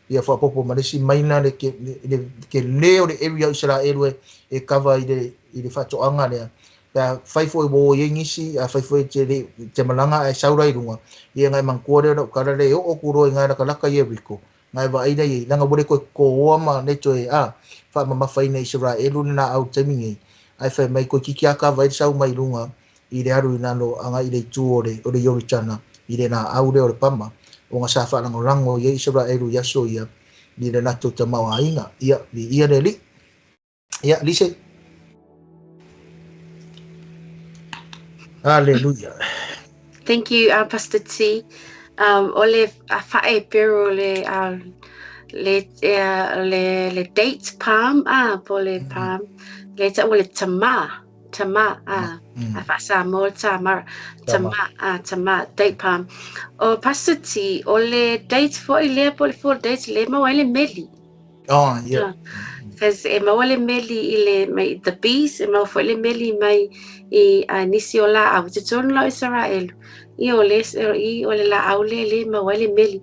ia faapopo ma le isi maila le tele o le area o Isaraelu e kava i le faatoaga lea. Pe a fai foi ua o i ai nisi, a fai foi te malaga ae sau la i luga, ia ngai manatua lea o lau tala le oo atu loa i nai latalata Ieriko, ngai vaai lea i ai, leaga ua le toe totoa ma le toe faamamafaina Isaraelu le laau i le taimi nei, ae fai mai toeitiiti lava kava ai le sau mai luga i le alu i lalo agai i le itu o le Ioritana i le laau lea o le pama, ona sa faalagolago i ai Isaraelu i aso ia i le latou tamaoaiga. Ia, viia le Alii. Ia, Lise. Hallelujah. Thank you, Pastor T. O le whae pero le le date palm, po le palm, le ta o le tama, a wha tamara, tama, date palm. O Pastor T, o le date fo i lea po le fo date le maua i le meli. Oh, yeah. Because e maua le meli i le mai the bees, e maua foi le meli mai i nisi o la au te tonu la Israel. I o le i o le la au le le maua le meli.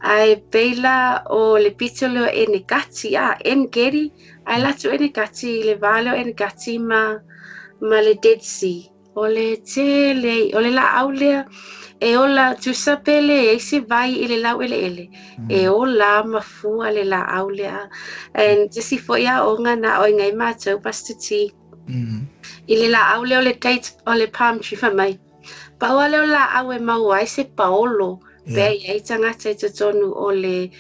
Ai peila o le pito leo enekati a engeri ai latu enekati le vale o enekati ma le Dead Sea. O le tele o le la au lea e ola tusapele e se vai i le lau ele ele. E ola mafua le la au lea. And jisi fo ia o ngā na o ngai mātou Pastor T. I le la au lea o le date o le palm tree fa mai. Paua leo la au e mau ai se paolo. Pe ai tangata i totonu o le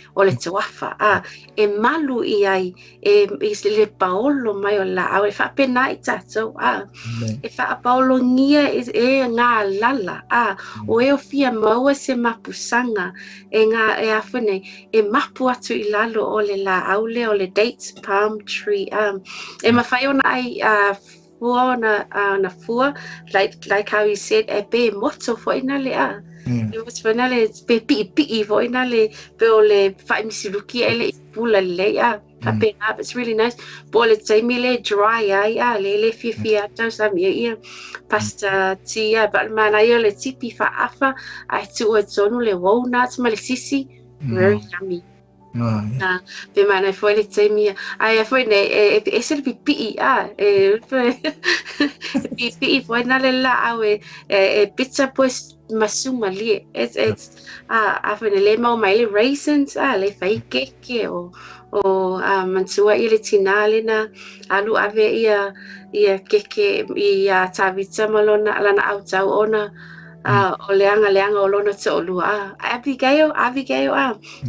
tuafa. E malu i ai e le paolo mai o la au e whaapena i tātou. E whaapaolongia e ngā lala. O e o fia maua se mapusanga e ngā e awhane e mapu atu i lalo o le la au le o le date palm tree. E mawhai ona ai fua ona fua, like how you said, e pe moto fo ina le a. E moto fo ina le pe pi'i fo ina le pe o le whaimisiruki e le pula le a. Whapena, it's really nice. Po le taimi le dry ai a, le le fiafia tau sami ia. Pastor T a, but mana ia le tipi whaafa, ai tua tonu le walnuts ma le sisi. Very yummy. Pe mana foi le taimi ai foi nei e se pipi a e pipi foi na le la au e pizza pues masuma li it's a foi le mau mai le raisins a le fai keke o mantua i le tina le na alu ave ia keke ia tavita malona lana au tau ona o leanga o lona te o lua. Abigail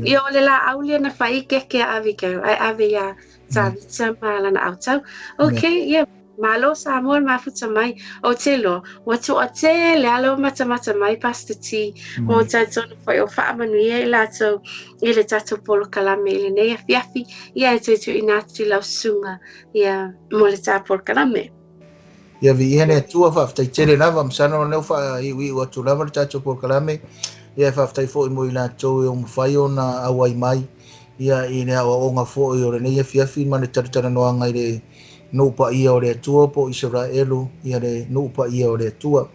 ia o le la au lea na whai keke Abigail. Ai ave ia tavita ma lana au tau. Okay, yeah. Malo Samoa mafuta mai o te loa. Ua toa te le alo matamata mai Pastor T. O tātou foi o whaamanuia i lātou i le tātou polokalame i le nei afiafi. Ia e tutu i nātu lau sunga ia mo le tā polokalame. Ia vi ia le Atua faafetai tele lava masana o lea faaiuiu atu lava le tatou polokalame. Ia faafetai foi mo i latou e o mafai ona auai mai ia i le aoaoga foi o lenei afiafi ma le talatalanoaga i le nuu paia o le Atua po o Isaraelu ia le nuu paia o le Atua.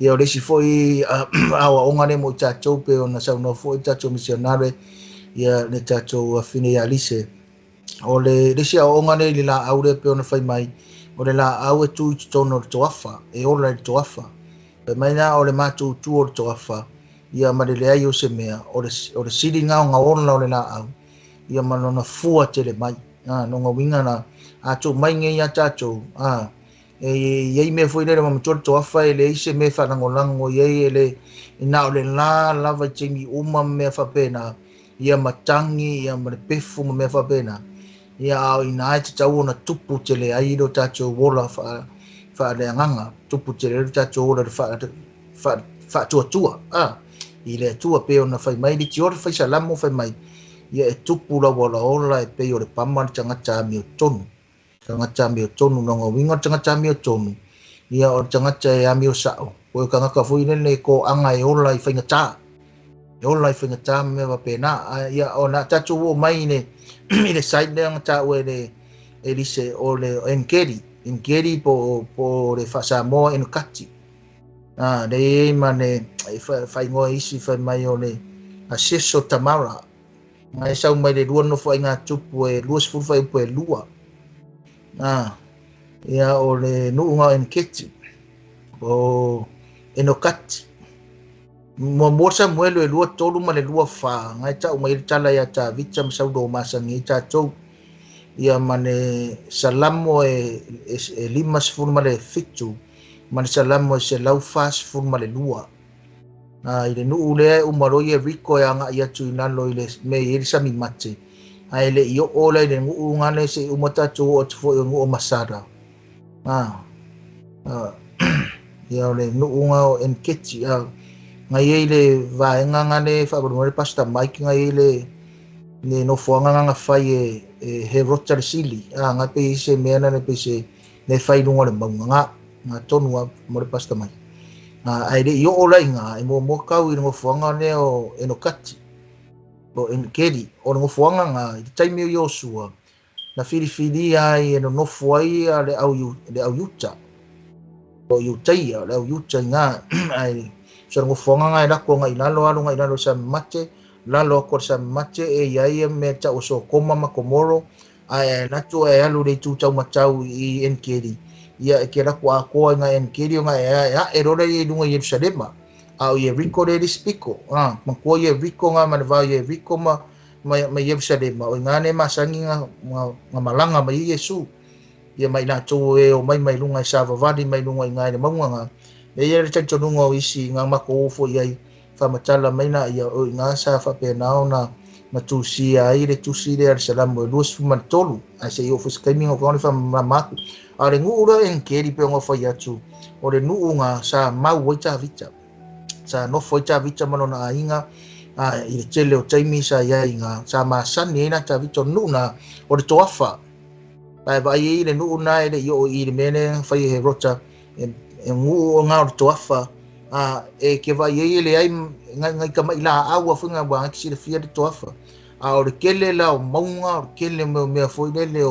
Ia o le isi foi aoaoga lea mo i tatou pe ona saunoa foi tatou misionare ia le tatou afine ia Lise. O le isi aoaoga lea i le laau lea pe ona fai mai o le laau e tu i totonu o le toafa, e ola i le toafa. Pe mai na o le mātou tu o le toafa, ia ma le leai o se mea, o le sili ngā o ngā ola o le laau, ia ma lona fua tele mai. No ngā winga na, a tō mai ngei a tātou, e iei mea foi lele ma matua le toafa e le ise mea whalangolango, iei e le, ina o le la lava i teimi uma mea whapena, ia matangi, ia ma le pefu ma mea whapena. Ia au ina ai te tau ona tupu te le ai ro tātou ola whaaleanganga, tupu te le tātou ola whaatuatua. I le atua pe ona whai mai, li te ora whai salamo whai mai, ia e tupu la wala ola e pe o le pama le tangata ami o tonu. Tangata ami o tonu, no ngā winga tangata ami o tonu, ia o tangata e ami o sao. Ko e kangaka fui lele ko anga e ola i whainga tā. E ola i faigata ma mea faapena. Ae ia ona tatou oo mai i le site lea na taua e le Elise o le Engedi, Engedi po o le faa-Samoa Enokati. Le i ai ma le faaigoa isi fai mai o le Aseso Tamara. Ngai sau mai le lua nofoaiga tupu e 20 fuaiupu e 2. Ia o le nuuga o Enketi o Enokati. Muamua Samuelu e 2:3 ma le 2:4. Ngai tau mai le tala ia Tavita ma Saulo masangi ai tatou. Ia ma le Salamo e 57 ma le Salamo e 142. I le nuu lea e umalo i Yeriko e agai atu i lalo i le mea i ai le sami mate. Ae le i oo la i le nuu ngana se i uma tatou oo atu foi o nuu o Masada. Ia o le nuuga o Enketi. Ngai ai le vaega ngane faamolemole Pastor Mike ngai ai le nofoaga nga fai e he rota le sili. Ngai pe i se mea na le pe se le fai lunga le maunga nga tonu a mo le Pastor Mike. Ai le i oo lai ngā e mua kau i le nofoaga lea o Enokati o Enkedi. O le nofoaga ngā i le taimi o Iosua na filifilia ai e nonofo ai le au Iuta o Iutaia le au Iuta i ngā ai so le nofoaga ngā e lako ngai lalo alo ngai lalo sa mate lalo ako sa mate e ia ia mea tau o Sokoma ma Komoro ae latu e alu le itu tau matau i Enkedi. Ia e ke lako akoa i ngā Enkedi o ngā e rora i lunga i Yerusalema. A o Yeriko le spiko. Makua Yeriko ngā manavao Yeriko ma Yerusalema. O ngā ne masangi ngā malanga mai Yesu. Ia mai lātou e o mai mai lunga i savavali mai lunga i ngā le maunga ngā. E ia le talitonuga o isi ngā mako ofo i ai whamatala mai na ia o i ngā sa whapenao na tusia ai le tusi le le Salamo e 23. Ai se i ofo se kaiminga o kaone whamamaku. A le nuu la Enkedi pe o whai atu. O le nuu ngā sa mau ai Tavita. Sa nofo ai Tavita manona ainga. I le tele o taimi sa ia i ngā. Sa masani ai na Tavita o nuu na o le toafa. Ai vai i le nuu na e le i o i le mene whai he rota. E nguu o ngā o le toafa. E ke vai ai le ai ngai ka mai la aua whinga wa ki sila fia le toafa. A o le kele la o maunga o le kele mea mea foi lele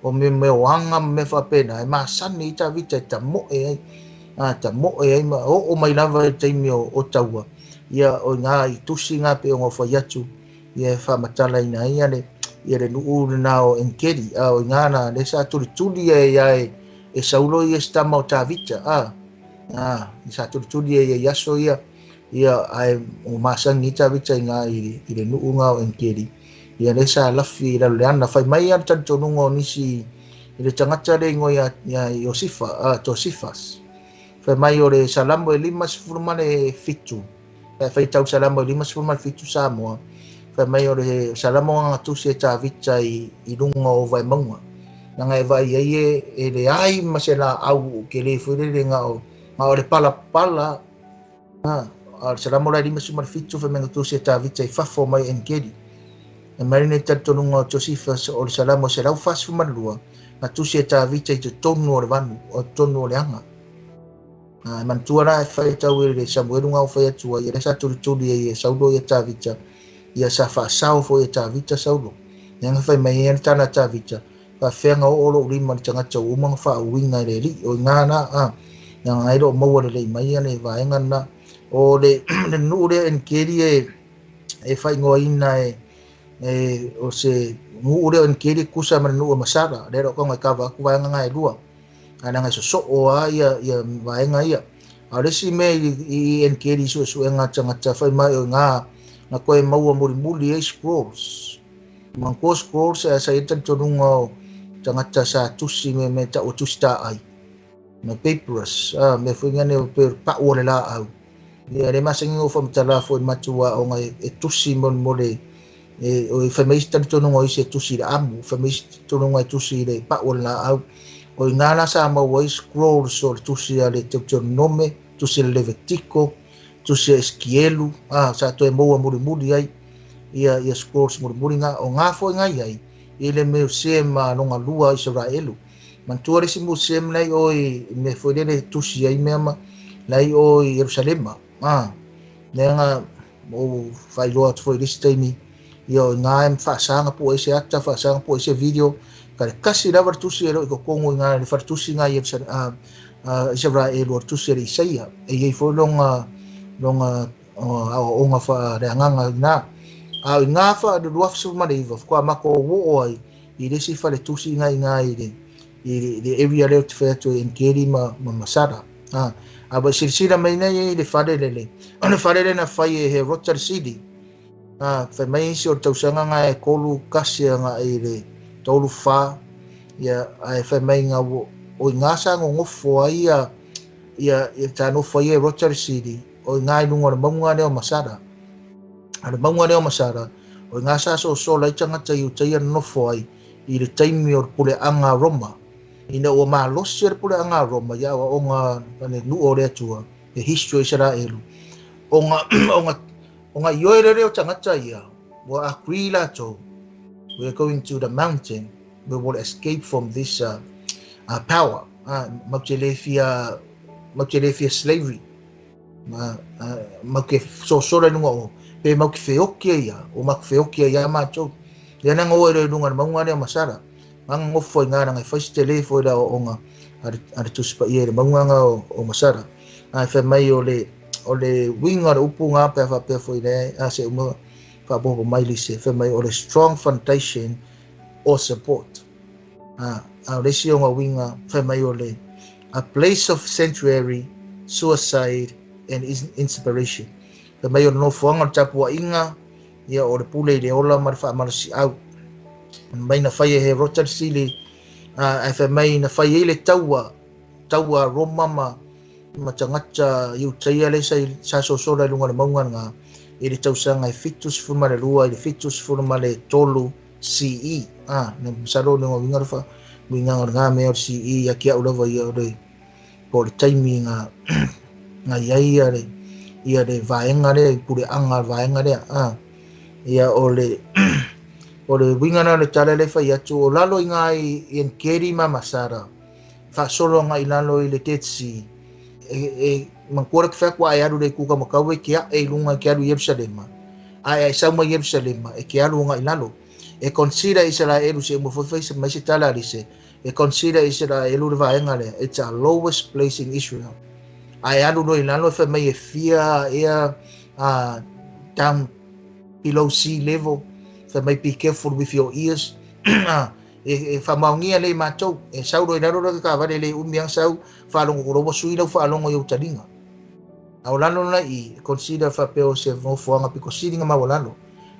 o mea mea o anga mea whapena. E masani i Tavita e ta moe ai. Ta moe ai ma o mai lava e taimi o taua. Ia o ngā i tusi ngā pe o ngā whai atu. Ia e whamatala ina ia le nuu na o Enkedi. O ngā na le sa tuli tuli e ia e Saulo ia stama o Tavita. I sa tuli tuli e ia iaso ia. Ia ai o masangi Tavita i ngā i le nuu ngā o Enkedi. Ia le sa lafi i lalo le ana. Whai mai a talitonuga o nisi i le tangata le ingoa ia Iosifa, Josifas. Whai mai o le Salamo e 57. Whai tau Salamo e 57 Samoa. Whai mai o le Salamo ngā tusi e Tavita i lunga o Vaimaunga. Nanga e vai ai e le ai ma se la au ke le fuere le ngā o le pala pala. A le Salamo la 57 whai mai ngā tusi e Tavita i fafo mai Enkedi. E marine talitonuga o Josifas o le Salamo 142 ngā tusi e Tavita i te tonu o le vanu, o tonu o le anga. E mantua la e whai tau e le Samuelu ngā o whai atua, ia le sa tulituli e ia Saulo ia Tavita, ia sa whaasao fo ia Tavita Saulo. Ia ngā whai mai e tana Tavita, wha whenga o olo ulima le tangata o umanga wha uinga i le li, o ngā na, ia ngā ero maua le lei mai le vaenga na, o le nuu le Enkedi e whai ngoa ina e o se nuu le Enkedi kusa ma le nuu o Masada, le ro konga kawa aku vaenga ngā e lua. Ana ngai soso a ia vaenga ia. A le si me i Enkedi suesuenga tangata whai mai o ngā koe maua murimuli e scrolls. Mangko scrolls e sa i talitonuga o tangata sa tusi me ta o tusi ta ai. Me papyrus, me fui ngane o pe pau o le la au. Ia le masangi o whamatala fo i matua o ngai e tusi mon mole e o i whai talitonuga o isi e tusi le amu, whai talitonuga e tusi le pau o le la au. O i ngā la sa mau ai scrolls o le tusi a le Deuteronome, tusi a le Levitiko, tusi a Eskielu, sa toe maua murimuri ai, ia scrolls murimuri ngā, o ngā foi ngai ai, i le museum a longa lua Israelu. Mantua le si museum nei o i me foi lele tusi ai mea ma, nei o i Yerusalema. Nea ngā O faailoa atu foi i le isi taimi ia o iga e faasaga po o ai se ata, faasaga po o ai se video ka le tasi lava le tusi e loo i totonu i ga le faletusi ga i Isaraelu, o le tusi a le Isaia e iai foi loga aoaoga faaleagaga ina a o iga fa le 2019 faatoa matou oo ai i le isi faletusi ga iga i le area lea ou te fai atu e Engedi ma Masada. A ua silasila mai nei i le fale lele, o le fale lea na fai e Herota le Sili. Fai mai isi o le tausaga ga e 31 agai i le 34 ia, ae fai mai ga o iga sa gogofo ai ia sa nofo ai Herota le Sili o iga i luga o le mauga lea o Masada. A le mauga lea o Masada o iga sa sosola ai tagata Iutaia nofo ai i le taimi o le puleaga a Roma. Ina ua malosi le puleaga a Roma ia aoaoga a le nuu o le Atua e history o Isaraelu ona ioe lele o tagata ia ua agree latou, we are going to the mountain, we will escape from this power. Mau te le fia slavery, mau ke sosola i luga o pe mau ke feoki ia o mau ke feoki ia matou lea na goe i luga o le mauga lea o Masada manga gofo i ngā ranga e whai se te le foi la o onga a le tusi paia i le maunga o Masada. Ae fai mai o le winga o le upu ngā pea whapea foi le a se uma whapopo mai lise fai mai o le strong foundation or support. A o le isi o ngā winga fai mai o le a place of sanctuary, suicide and inspiration. Fai mai o le nofoaga o le tapuaiga ia o le pule i le ola ma le faamalosiau au. Mai na fai e Herota le Sili, ae fai mai na fai ai le taua Roma ma tagata Iutaia le sa sosola i luga o le mauga lena i le tausaga e 72 i le 73 CE. Na masalo le uiga le uiga o lena mea o le CE ia ki au lava ia o le po o le taimi nga i ai ia le vaega lea i puleaga le vaega lea. Ia o le o le winga na le tala le fai atu o lalo i ngā i Engedi ma Masada faasolo agai i lalo i le Dead Sea e manatua le ke whakua e alu le kuka makau e ke ae i lunga ke alu i Yerusalema ae sau mai Yerusalema e ke alu agai i lalo e consider Israelu se mo foi se mai se tala lise e consider Israelu le vaega lea, it's a lowest place in Israel ae alu lo i lalo e fai mai e fia ea down below sea level. Fai mai be careful with your ears. E whamaongia le mātou e sauro i lalo le kawale le umi ang sau whaalongo korowa sui lau whaalongo i utalinga. A o lalo na i consider whapeo se ngofoanga piko siringa ma o lalo.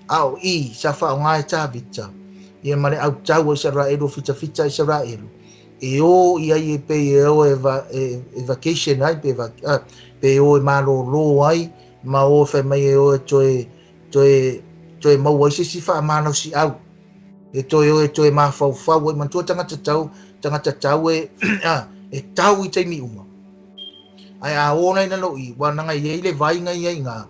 A o i sa whaonga e tāvita ia mare au tau Israelu fita fita Israelu. E o i ai e pe e o e vacation ai pe pe o e malolo ai ma o whai mai e o e toe maua i se si wha si au. E toe o e toe mawhauwhau e mantua tangata tau e e tau i teimi uma. Ai a ona ina lo i wananga i le vainga i ai ngā.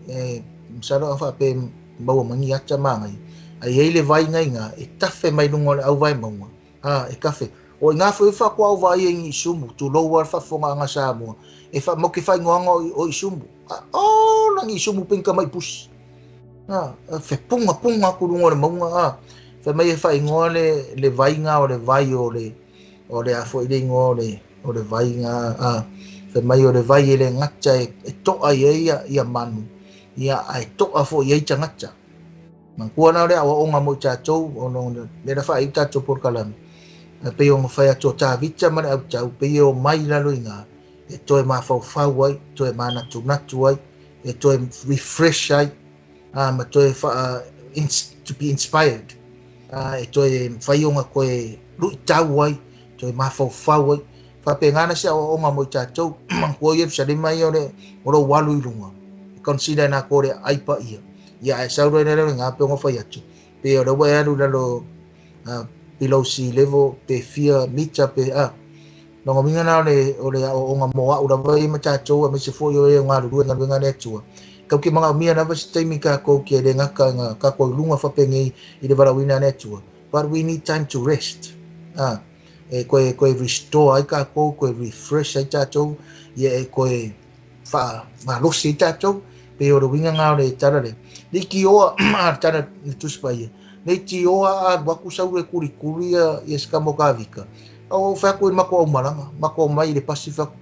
E msalo a whape maua mangi ata maangai. Ai ei le vainga i ngā e tawhe mai lunga o le au vai maunga. E kafe. O i ngā whai whakua au vai e ngi sumu, tu loa al whafonga anga Samoa. E wha moke whai ngoanga o i sumu. O langi i sumu pinka mai pusi. Fe punga punga ku lunga o le maunga. Fai mai e whaingoa le vainga o le vai o le afo i le ingoa o le vainga. Fai mai o le vai e le ngata e toa i ia ia manu. Ia ai toa fo i ei tangata. Mangkua na le awa onga mo tātou o no le ra whai tātou por kalami. Pe o ngawhai ato tāvita ma le au tau pe o mai lalo i ngā. E toe mawhauwhau ai, toe mānatu natu ai, e toe refresh ai. Ma toe to be inspired. E toe whaionga koe lui tau ai, toe mawhauwhau ai. Whape ngana se awa onga mo tātou, mangkua Yerusalema ia o le walu i lunga. E consider nā kore aipa ia. Ia e sauro ina leo ngā pe onga whai atu. Pe o rewa e alu lalo below sea level, pe fia mita, pe Nonga minga na o le onga moa ura vai ma tātou, a me se fo i o e ngā rurua ngā ngā atua. Kau ki mga umia na vasi taimi ka kou ki e le ngaka ngā ka kou lunga whapengei i le warawina ne atua. But we need time to rest. E koe restore ai ka kou, koe refresh ai tātou, ia e koe wha malosi ai tātou, Pe o le uiga gā o le tala lea. Ne i tioa a le tala le Tusi Paia, ne i tioa a alu atu Saulo e kulikuli ia se tama o Tavita. A ua ou fai atu i le matou aumalaga, matou omai i le pasi fai atu,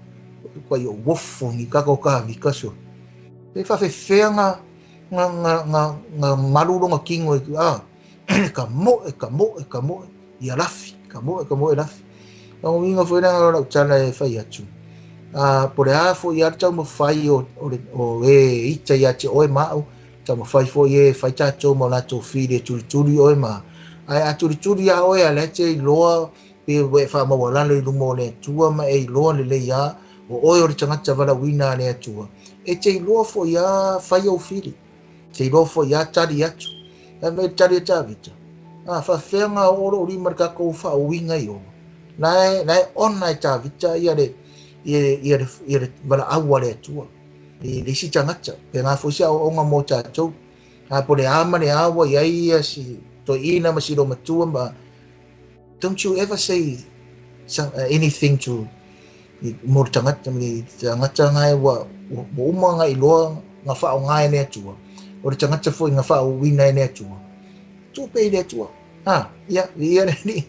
ua i ou ofo ni kaka o Tavita sole. Pe faafefea na malu lona tino i a, ka moe, ka moe, ka moe, ia lafi, ka moe, ka moe lafi. O uiga foi lea o lau tala e fai atu. Po le a foi ia le taumafai o e ita ia te oe ma au, taumafai foi e fai tatou ma o latou fili e tulituli oe ma. Ae a tulituli a oe a le te iloa pe ua e faamaualalo i luma o le Atua ma e iloa lelei a o oe o le tagata valaauina a le Atua. E te iloa foi a fai au fili, te iloa foi a tali atu. Ae mai tali a Tavita. A faafefea o loo lima le tatou faauiga i ona. Na e ona e Tavita ia le ia le valaau a le Atua. I le isi tagata, pe ngā foi se aoaoga mo tatou. A po le a ma le a ua iai ia si toeaina ma si matua ma don't you ever say anything to mo le tagata le tagata ngai ua uma ngai iloa nga faaaoga e le Atua. O le tagata foi nga faauiina e le Atua. Tuu pea i le Atua. Ah, ia, ia le ni.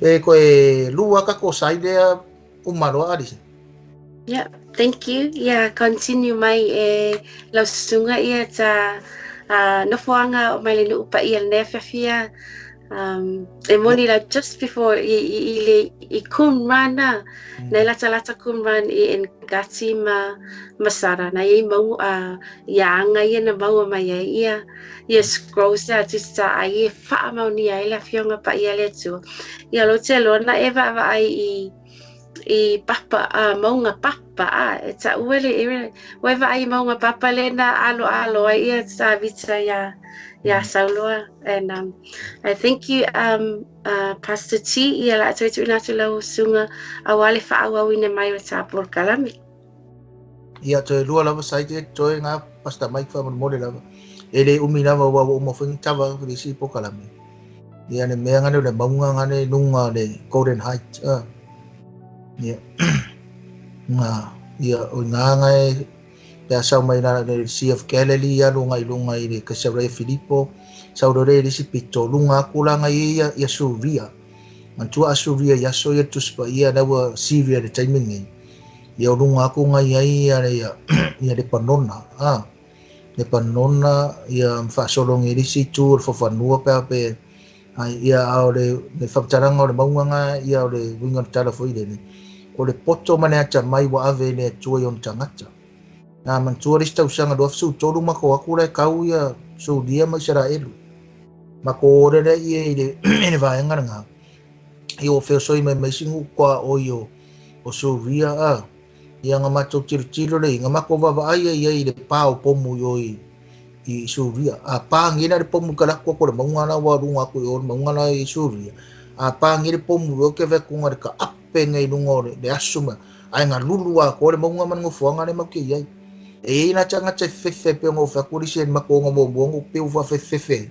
Pe koe lua ka ko sai lea umaloa Alisa. Yeah, thank you. Yeah, continue mai e lau susuga ia ta nofoaga o mai le nuu paia lenei afiafi. E moni la just before i le i Qumran na na lata lata Qumran i Engati ma Masara na i mau ia anga ia na maua mai ai ia ia scrolls ia tusi ai e faamaunia ai le afioga paia le Atua. Ia lo te loa na e vaavaai i papa maunga papa a e ta uele e ua vaai maunga papa le na alo alo ai ia Tavita ia Sauloa. And I thank you Pastor T ia la toe tuuina atu lau susuga aua le faaauauina mai o ta polokalame. Ia toe lua lava sai te toe ngā Pastor Mike whamolemole lava. E le umi lava ua ua uma foi ni tava le isi polokalame. Ia le mea ngane o le maunga ngane lunga le Golden Height. Ia ngā ia o ngā ngai pe a sau mai la le Sea of Galilee ia lunga i lunga i le Caesarea Philippo. Sau rore le isi pito lunga aku la ngai ia ia Suria. Mantua a Suria ia so ia tuspa ia laua Syria le taimi nei. Ia o lunga aku ngai ai ia ia ia Lebanona. Lebanona ia mfaasolongi le isi itu o le fofanua pe a pe ai ia a o le le whakataranga o le maunga ngā ia o le winga o le tala foi le o le poto ma le ata mai ua ave i le Atua i ona tagata. Nā manatua le isi tausaga 2013 ma ko aku le kau ia Suria ma Isaraelu. Ma ko ore le ia i le i le vaenga lena. I o feosoi mai mai isi nuu koa oi o Suria a. Ia nga matou tilotilo le nga mako vaavaai ai ia i le pā o pomu i o i Suria. A pāgi la le pomu ka lako ko le maunga la ua lunga aku i o le maunga la i Suria. A pāgi le pomu o ke vekunga le ka ape ngai lunga o le aso ma. Ai nga lulu a ko le maunga ma ngofoanga le mau ke iai. E i na tagata fefe pe ngo fa kuri se ma ko ngo mo mo pe ufa fefe.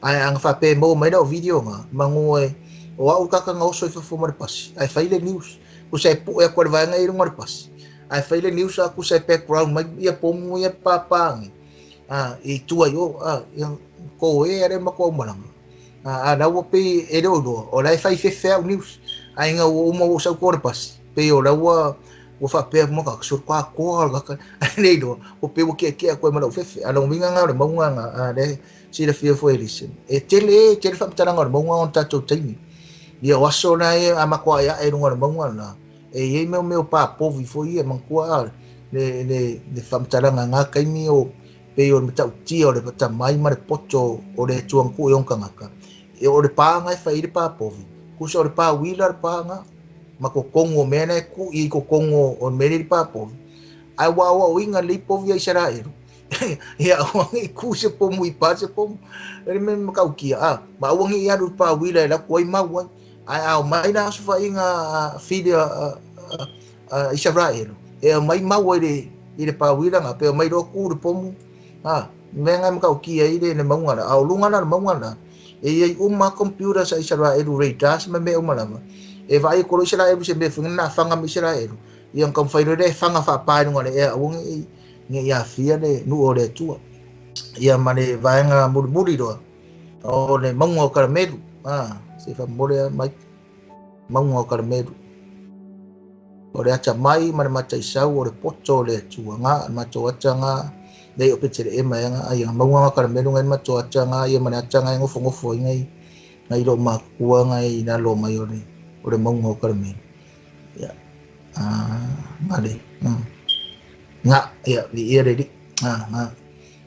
Ai anga fa pe mo mai o video nga mango e o au kaka nga oso i fafo ma le pasi. Ai fai le news. Ku se pu e ko le vaenga i lunga le pasi. Ai fai le news a ku se background mai ia pomu ia papangi. I tua i o ia ko e are ma ko malanga. A la ua pe e le o loa. O la e fai fefe au news. Ai nga ua uma o sau ko le pasi. Pe o la ua ua faapea ma ka so kwa ko ka ka nei do o pe ua ke ke ko ma lau fefe a lo winga nga le maunga nga a le si le fia fo elise e tele tele fa mtala nga maunga on tatou taimi ia o aso na e a makoa ia e lunga le maunga na e iai mea mea o papovi foi ia manakua le faamatalaga ngā kaimi o pei o le matautia o le tamai ma le poto o le Atua na tuu i ona tagata e o le pāga e fai i le papovi kusa o le pāuila le pāga ma kokogo o mea na e ku'i i kokogo o le mea lea i le papovi ae ua aoaoiga lelei povi a Isaraelu ia aua nei ku se pomu i pā se pomu e le mea matautia a ma aua nei alu i le pāuila e laku ai mau ai ae a omai la osofaiga a fili a Isaraelu e aumai mau ai i le pāuila ga pe omai loa ku le pomu a mea ga e matautia ai le mauga la a o luga la le mauga la e iai uma computers a Isaraelu radars ma mea uma lava e vaai kolo Isaraelu se mea foi na afaga ma Isaraelu Ia ka fai le fanga fa pa i le ea aua ne i aafia le nuu o le Atua. Ia ma le vaega mulimuli loa o le mauga o Karamelu. Se faamomole mai mauga o Karamelu. O le atamai ma le mataisau o le poto o le Atua nga matou ataga nei o petele e mai nga ai mauga o Karamelu ngai matou ataga ia ma le ataga e ngofongofo ai ngai ngai lo makua ngai na lo mai o le mauga o Karamelu. Ia ngale nga ia vi ia le nga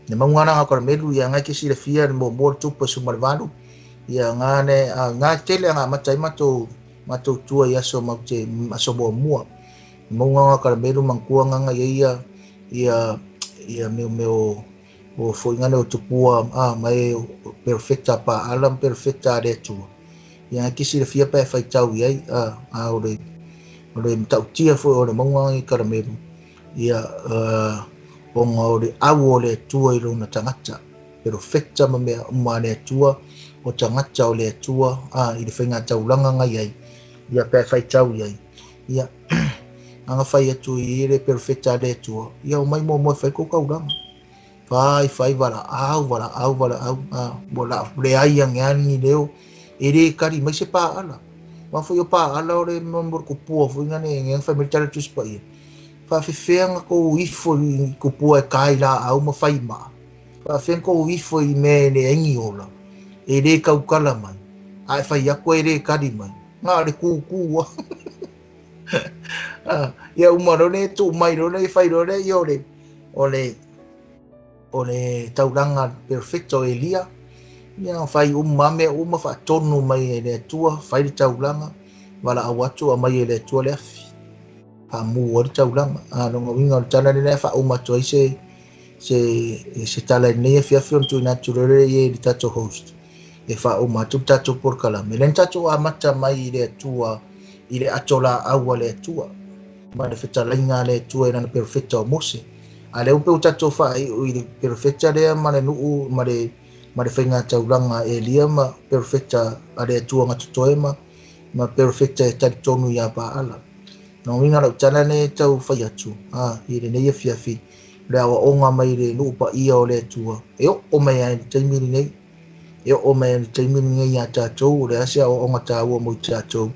le mauga na o Karamelu ia ngai ke silafia mo mo tupu sumalvalu ia nga ne nga tele nga matai matou tua ia so maute aso mua mauga o Karamelu mangkua nga ia ia ia meu meu o foi ngane o tupua mai perfecta pa alam perfecta le tu ia ke silafia pa faitau ia o le tautia foi o le mauga o Karamelu ia onga o le au o le Atua i lona tagata perfecta ma mea uma le Atua o tagata o le Atua i le faiga taulaga ngai ai ia pe faitau ai ia anga fai atu i le perfecta le Atua ia o mai mo mo fai ko kaulaga fai fai vala au vala au vala au mo la le ai ngani leo e le kari mai se pa ala ma foi o pa ala o le mo ko pua foi ngane ngai fai mai tala tu spa ia faafefeaga kou ifo i kupua e kai laau ma faima'a faafefeaga kou ifo i mea e leai ni ola e lē kaukala mai ae fai aku e lē kali mai ga o le kūkūa ia uma lole tuu mai lole fai lole ia o le taulaga perfecto Elia ia fai uma mea uma faatonu mai e le Atua fai le taulaga valaau atu aumai e le Atua le afi faamu ai le taulaga longa uiga o le tala lena e faauma atu ai se tala i lenei afiafi ona tuuina atu lole ia i le tatou host e faauma atu le tatou polokalame lena tatou amata mai i le Atua i le ato laau a le Atua ma le fetalaiga a le Atua i lana perofeta o Mose a lea ua peu tatou faaiu i le perofeta lea ma le nuu ma le faiga taulaga Elia ma perofeta a le Atua gatotoe ma perofeta e talitonu iā Paala. No uiga lau tala le tau fai atu i lenei afiafi le aoaoga mai le nuu paia o le Atua e oo mai ai le taimi lenei e oo mai ai le taimi lenei iā tatou o le ase aoaoga tāua mo i tatou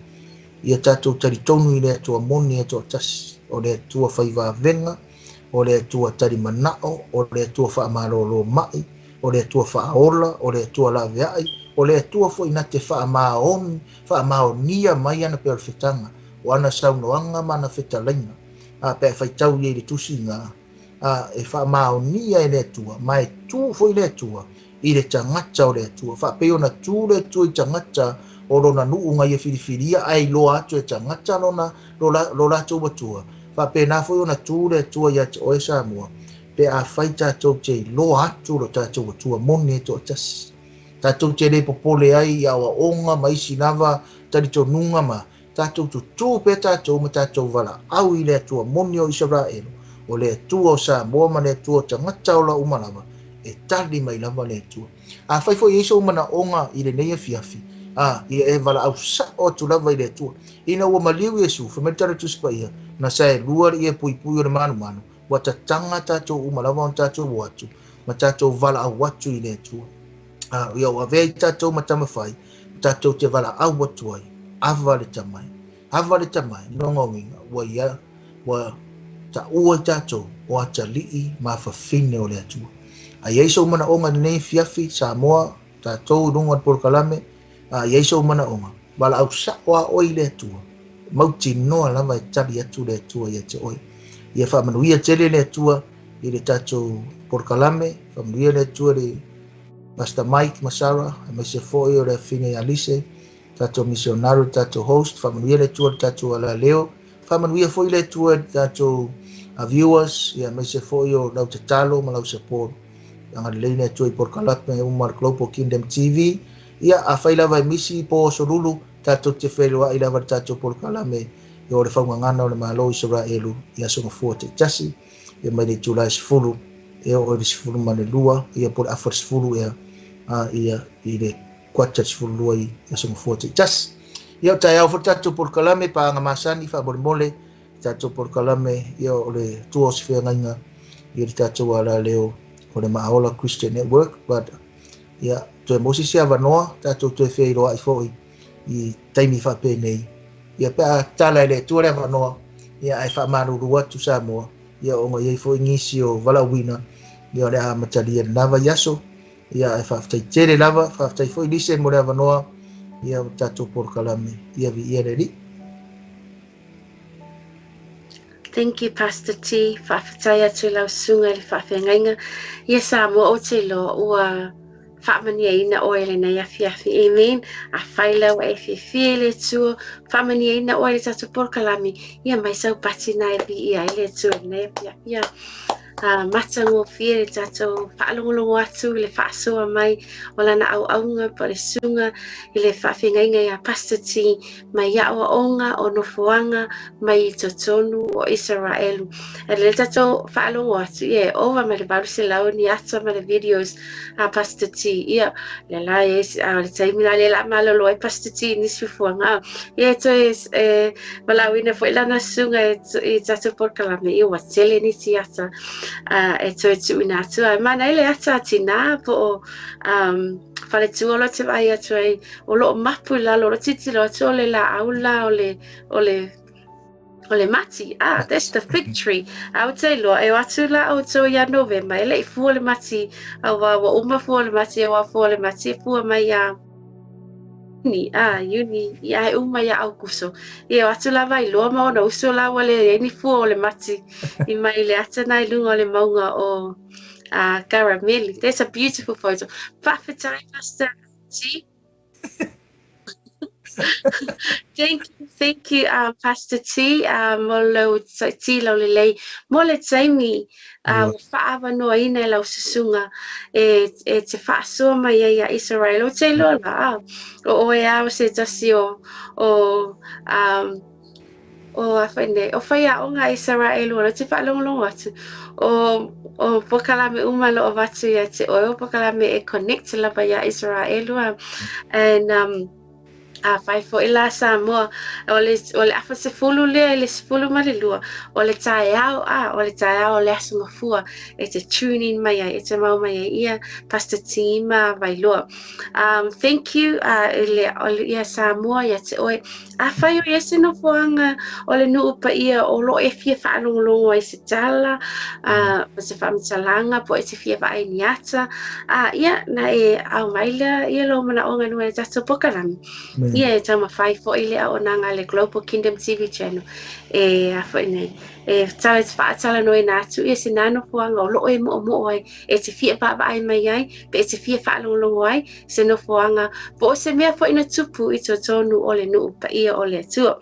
ia tatou talitonu i le Atua moni e toatasi o le Atua faivavega o le Atua talimanao o le Atua faamalōlō mai o le Atua faaola o le Atua laveai o le Atua foi na te faamaonia mai ana perofetaga o ana saunoaga ma ana fetalaiga pe faitau ia i le tusiga e faamaonia e le Atua ma e tu foi le Atua i le tagata o le Atua faapei ona tu le Atua i tagata o lona nuu ngai e filifilia ae iloa atu e tagata lona lo latou atua faapena foi ona tu le Atua ia te oe Samoa pe afai tatou te iloa atu lo tatou Atua moni e toatasi tatou te le popole ai i aoaoga ma isi lava talitonuga ma tatou tutū pea tatou ma tatou valaau i le Atua moni o Isaraelu o le Atua o Samoa ma le Atua o tagata o lauma lava e tali mai lava le Atua. Afai foi i ai sou manaoga i lenei afiafi ia e valaau sao atu lava i le Atua ina ua maliu Iesu fai mai le tala Tusi Paia na saelua le ia puipui o le manumanu ua tataga tatou uma lava ona tatou o atu ma tatou valaau atu i le Atua. Ia ua avea i tatou ma tamafai tatou te valaau atu ai ava le tamai longa uiga ua ia ua taua i tatou o atalii ma fafine o le Atua. Ai ai sou manaoga i lenei afiafi Samoa tatou i luga o le polokalame ai ai sou manaoga valaau sao a oe i le Atua mautinoa lava e tali atu le Atua ia te oe. Ia faamanuia tele le Atua i le tatou polokalame faamanuia le Atua le Pastor Mike Masara aemaise foi o le afine ia Lise tatou missionary tatou host faamanuia le Atua le tatou alaleo faamanuia foi le Atua le tatou viewers ia aemaise foi o lau tatalo ma lau support agalelei le Atua i polokalame uma le Global Kingdom TV ia afai lava e misi po solulu tatou te feiloai lava le tatou polokalame o le faugagana o le Malo o Isaraelu i aso gafua taitasi ia mai le itula e 10 e oo i le 12 ia po o le afa 10 ia ia i le kuata 12 i aso gafua taitasi. Ia o taeao foi le tatou polokalame paaga masani faamolemole Tatou polokalame ia o le tua o se feagaiga ia le tatou alaleo o le Maaola Christian Network, but ia toe maua se isi avanoa tatou toe feiloai foi i taimi faapenei ia pe a tala e le Atua le avanoa ia ae faamalulu atu Samoa ia ona i ai foi nisi o valaauina ia o le a amatalia i lena vaiaso ia ae faafetai tele lava, faafetai foi Lise mo le avanoa ia o tatou polokalame ia viia le Alii. Thank you Pastor T. Faafetai atu i lau susuga i le faafeagaiga. Ia Samoa ou te iloa ua faamaniaina oe i lenei afiafi. Amen. Afai la ua e fiafia i le Atua, faamaniaina oe i le tatou polokalame, ia mai sau pati na e viia ai le Atua i lenei afiafi. Ia matagofie le tatou faalogologo atu i le faasoa mai o lana auauna po o le susuga i le faafeagaiga ia Pastor T mai aoaoga o nofoaga mai i totonu o Isaraelu. E le tatou faalogo atu, ia e ova ma le 800 ni ata ma le videos a Pastor T. Ia, le la e, a le taimi la le la malolo ai Pastor T ni fuafuaga. Ia e toe e valaauina foi lana susuga i tatou polokalame, ia ua tele nisi ata e toe tuuina atu. Ae mana ai le ata a tinā po o faletua o lo te vaai atu ai, o loo mapu i lalo, o lo tilotilo atu o le laau la o le, o le, o le mati. Ah, that's the fig tree. A ou te iloa, e o atu la outou ia Novema, e le i fua le mati, auā ua uma fua le mati, auā fua le mati, e fua mai ia Iuni, ah, Iuni, ia e uma ia Aukuso. Ia o atu la Vailoa ma ona uso la ua leai ai ni fua o le mati i mai le ata na i luga o le mauga o Karameli. That's a beautiful photo. Faafetai, Pastor T. Thank you, thank you, Pastor T, mo lau T lau lelei, mo le taimi ua faaavanoaina e lau susuga e, e te faasoa mai ai ia Israel. Ou te iloa la, o oe lava o se tasi o, o, um, o a foi nei, o faiaoga a Isaraelu o lo te faalogologo atu, o, o polokalame uma o lo o avatu ia te oe, o polokalame e connect lava ia Isaraelu. And afai foi la Samoa, o le, o le afa 10 lea i le 12, o le taeao, a, o le taeao o le Aso Gafua e te tune in mai ai, e te mau mai ai ia Pastor T ma Vailoa. Thank you i le, o le, ia Samoa ia te oe. Afai o ia se nofoaga o le nuu paia o lo o e fia faalogologo ai se tala, po se faamatalaga, po e te fia vaai ni ata, ia, na e ao mai lea ia lou manaoga i luga i le tatou polokalame. Ia e taumafai foi le auaunaga a le Global Kingdom TV Channel e a foi nei, e tala faatalanoaina atu ia se na nofoaga o lo o e moomoo ai, e te fia vaavaai mai ai, pe e te fia faalogologo ai se nofoaga po o se mea foi na tupu i totonu o le nuu paia o le Atua.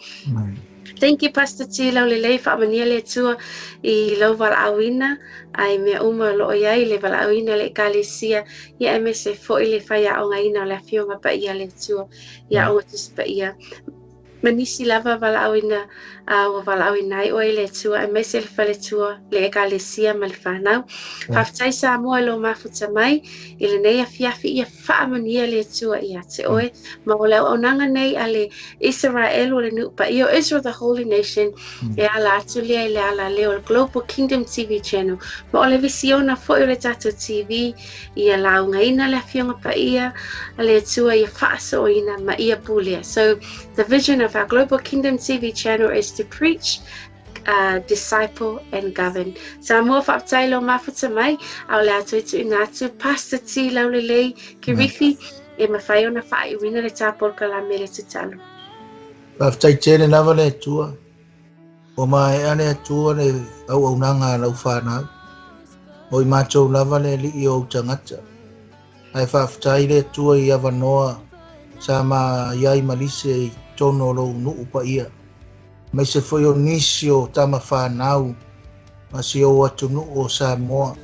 Thank you Pastor T Laulelei, faamanuia le Atua i lou valaauina ai mea uma o lo o i ai le valaauina le Ekalesia ia aemaise foi le faiaogaina o le Afioga Paia a le Atua i aoga Tusi Paia ma nisi lava valaauina ua valaauina ai oe i le Atua aemaise le faletua, le Ekalesia ma le fanau. Faafetai Samoa i lou mafuta mai i lenei afiafi ia faamanuia le Atua ia te oe ma o le auaunaga nei a le Isaraelu o le nuu paia o Israel the Holy Nation e ala atu lea i le alaleo o le Global Kingdom TV Channel ma o le visiona foi o le tatou TV ia laugaina le Afioga Paia a le Atua ia faasooina ma ia pulea. So the vision of our Global Kingdom TV Channel is to preach, disciple and govern. Samoa faafetai lou mafuta mai, a o le a toe tuuina atu Pastor T Laulelei Kirifi e mafai ona faaiuina le tā polokalame le tatalo. Faafetai tele lava le Atua. Ua maea le Atua le auaunaga a lau fanau. O i matou lava le alii o ou tagata. Ae faafetai le Atua i avanoa sa ma i ai ma Lise i totonu o lou nuu paia. Aemaise foi o nisi o tama fanau ma si ou atunuu o Samoa.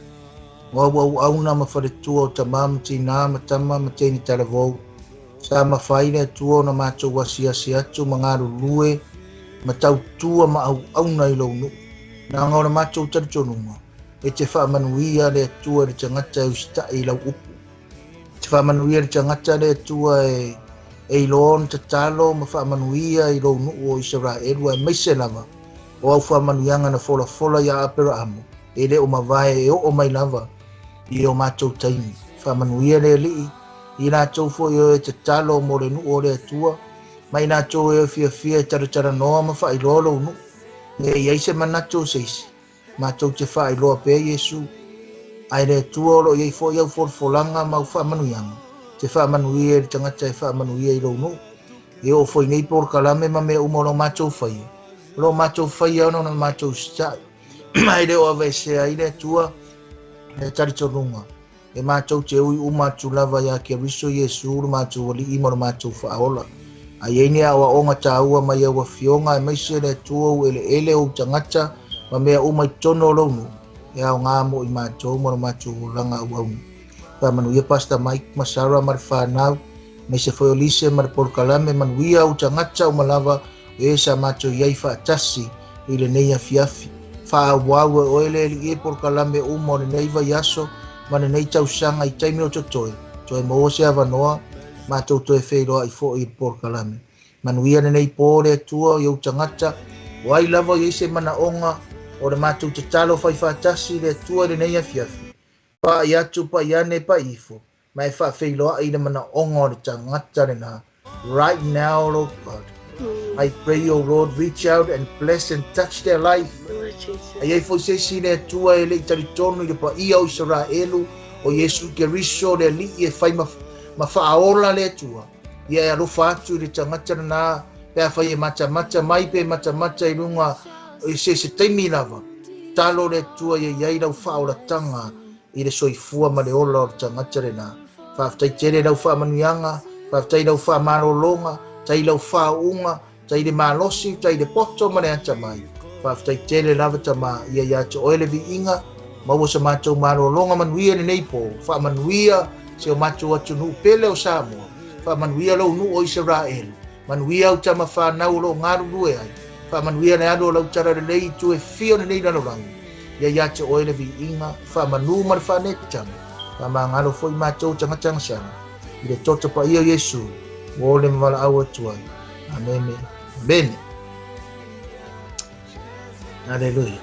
O auauauna ma faletua o tamā ma tinā ma tama ma teine talavou. Sa mafai le Atua ona matou asiasi atu ma galulue ma tautua ma auauna i lou nuu. Leaga o le matou talitonuga, e te faamanuia le Atua i le tagata e usitai i lau upu. E te faamanuia le tagata le Atua e e iloa ona tatalo ma faamanuia i lou nuu o Isaraelu aemaise lava O au faamanuiaga na folafola iā Aperaamu, e le o mavae e oo mai lava i o matou taimi. Faamanuia le Alii i latou foi o e tatalo mo le nuu o le Atua, ma i latou e fiafia e talatalanoa ma faailoa lou nuu. Ne i ai se manatu o se isi, matou te faailoa pea Iesu. Ae le Atua o lo o i ai foi au folafolaga ma au faamanuiaga, te faamanuia i le tagata e faamanuia i lou nuu. E oo foi nei polokalame ma mea uma o lo matou faia, o lo matou faia ona o matou usitai. Ae le o aveesea ai le Atua le talitonuga e matou te ui uma atu lava iā Keriso Iesu lo matou Alii ma lo matou Faaola. A i ai ni aoaoga taua mai au afioga aemaise le Atua ou eleele, ou tagata ma mea uma i totonu o lou nuu, e aoga mo i matou ma lo matou olaga auauna. Faamanuia Pastor Mike ma Sarah ma le fanau, aemaise foi o Lise ma le polokalame, manuia ou tagata uma lava o e sa matou i ai faatasi i lenei afiafi. Faaauau e oe le Alii e polokalame uma o lenei vaiaso ma lenei tausaga i taimi o totoe, toe maua se avanoa, matou toe feiloai foi i le polokalame. Manuia lenei po le Atua i ou tagata, o ai lava i ai se manaoga o le matou tatalo fai faatasi le Atua i lenei afiafi. Pa'i atu, pa'i ane, pa'i ifo, ma e faafeiloai i le manaoga o le tagata lena. Right now, Lord God, I pray, O Lord, reach out and bless and touch their life. A i ai foi se isi le Atua e le i talitonu i le paia o Isaraelu, o Iesu Keriso le Alii e fai ma, ma faaola le Atua. Ia e alofa atu i le tagata lena, pe afai e matamata mai pe matamata i luga i se se taimi lava. Talo le Atua ia i ai lau faaolataga i le soifua ma le ola o le tagata lena. Faafetai tele lau faamanuiaga, faafetai lau faamalologa, tai lau faauuga, tai le malosi, tai le poto ma le atamai. Faafetai tele lava Tama, ia ia te oe le viiga, maua sa matou malologa manuia lenei po, faamanuia si o matou atunuu pele o Samoa, faamanuia lou nuu o Isaraelu, manuia au tama fanau o lo o galulue ai, faamanuia le alu o lau talalelei i itu e fia o lenei lalolagi, ia ia te oe le viiga, faamanu ma le faanetaga, faamagalo foi matou tagata agasala, i le toto paia o Iesu, ua ole ma valaau atu ai. Amene. Amene. Hallelujah.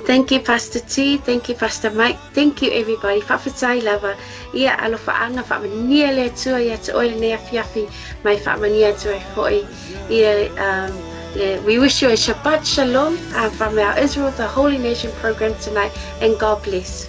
Thank you, Pastor T. Thank you, Pastor Mike. Thank you, everybody. Faafetai lava. Ia alofaanga faamanuia le Atua ia te oe lenei afiafi mai faamanuia atu ai foi. Ia, we wish you a Shabbat Shalom from our Israel the Holy Nation program tonight, and God bless.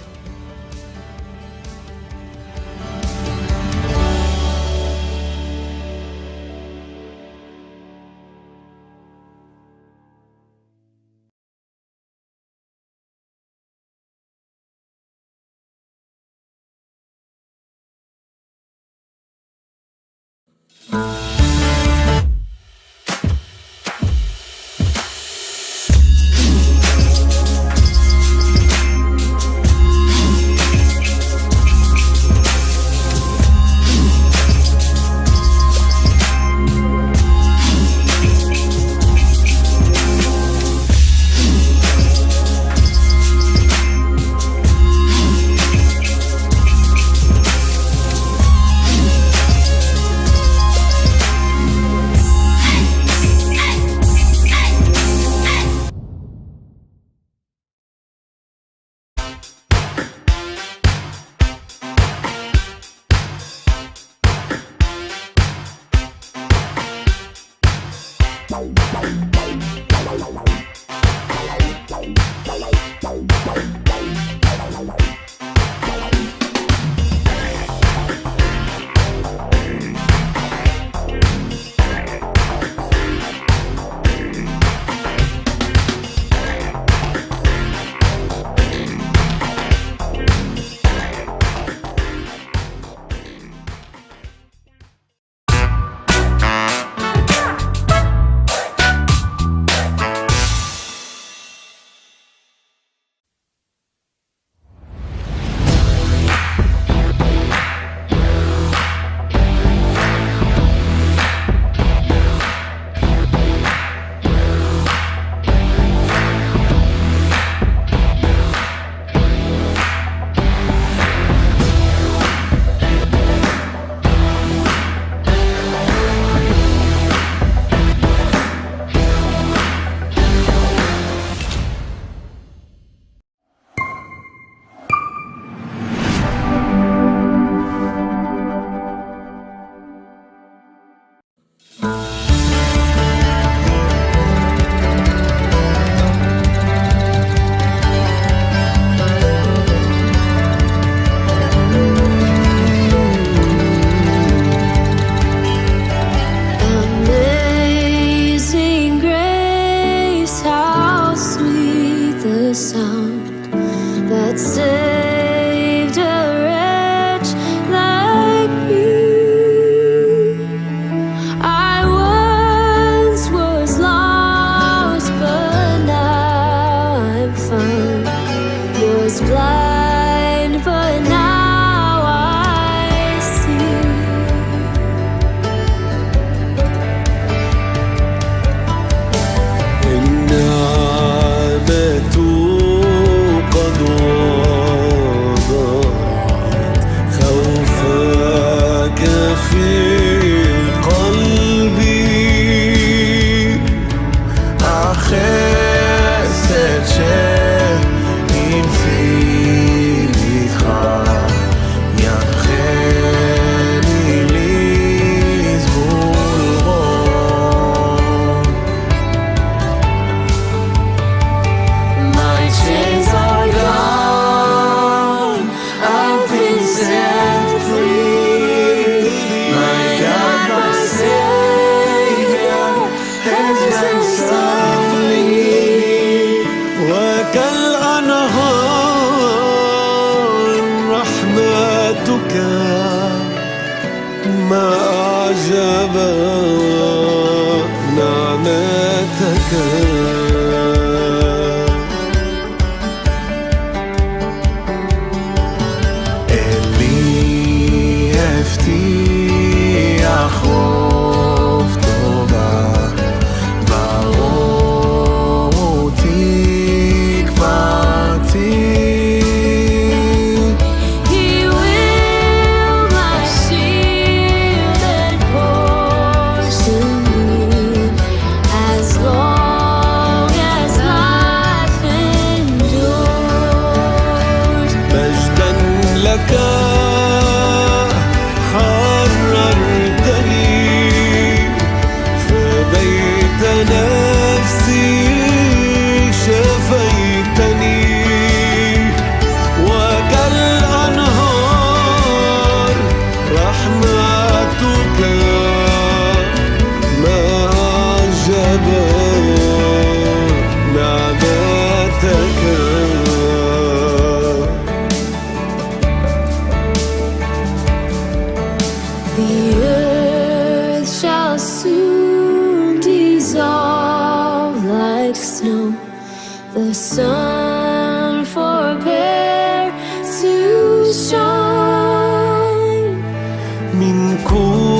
رحمتك ما أعجب نعمتك. אלי הבטיח רוב טובה, ברור תקוותי. He will my shield and portion be as long as life endures. مجدا لك حررتني، فديت نفسي شفيتني، وكالأنهار رحمتك ما أعجب نعمتك. The earth shall soon dissolve like snow. The sun forbear to shine. من كل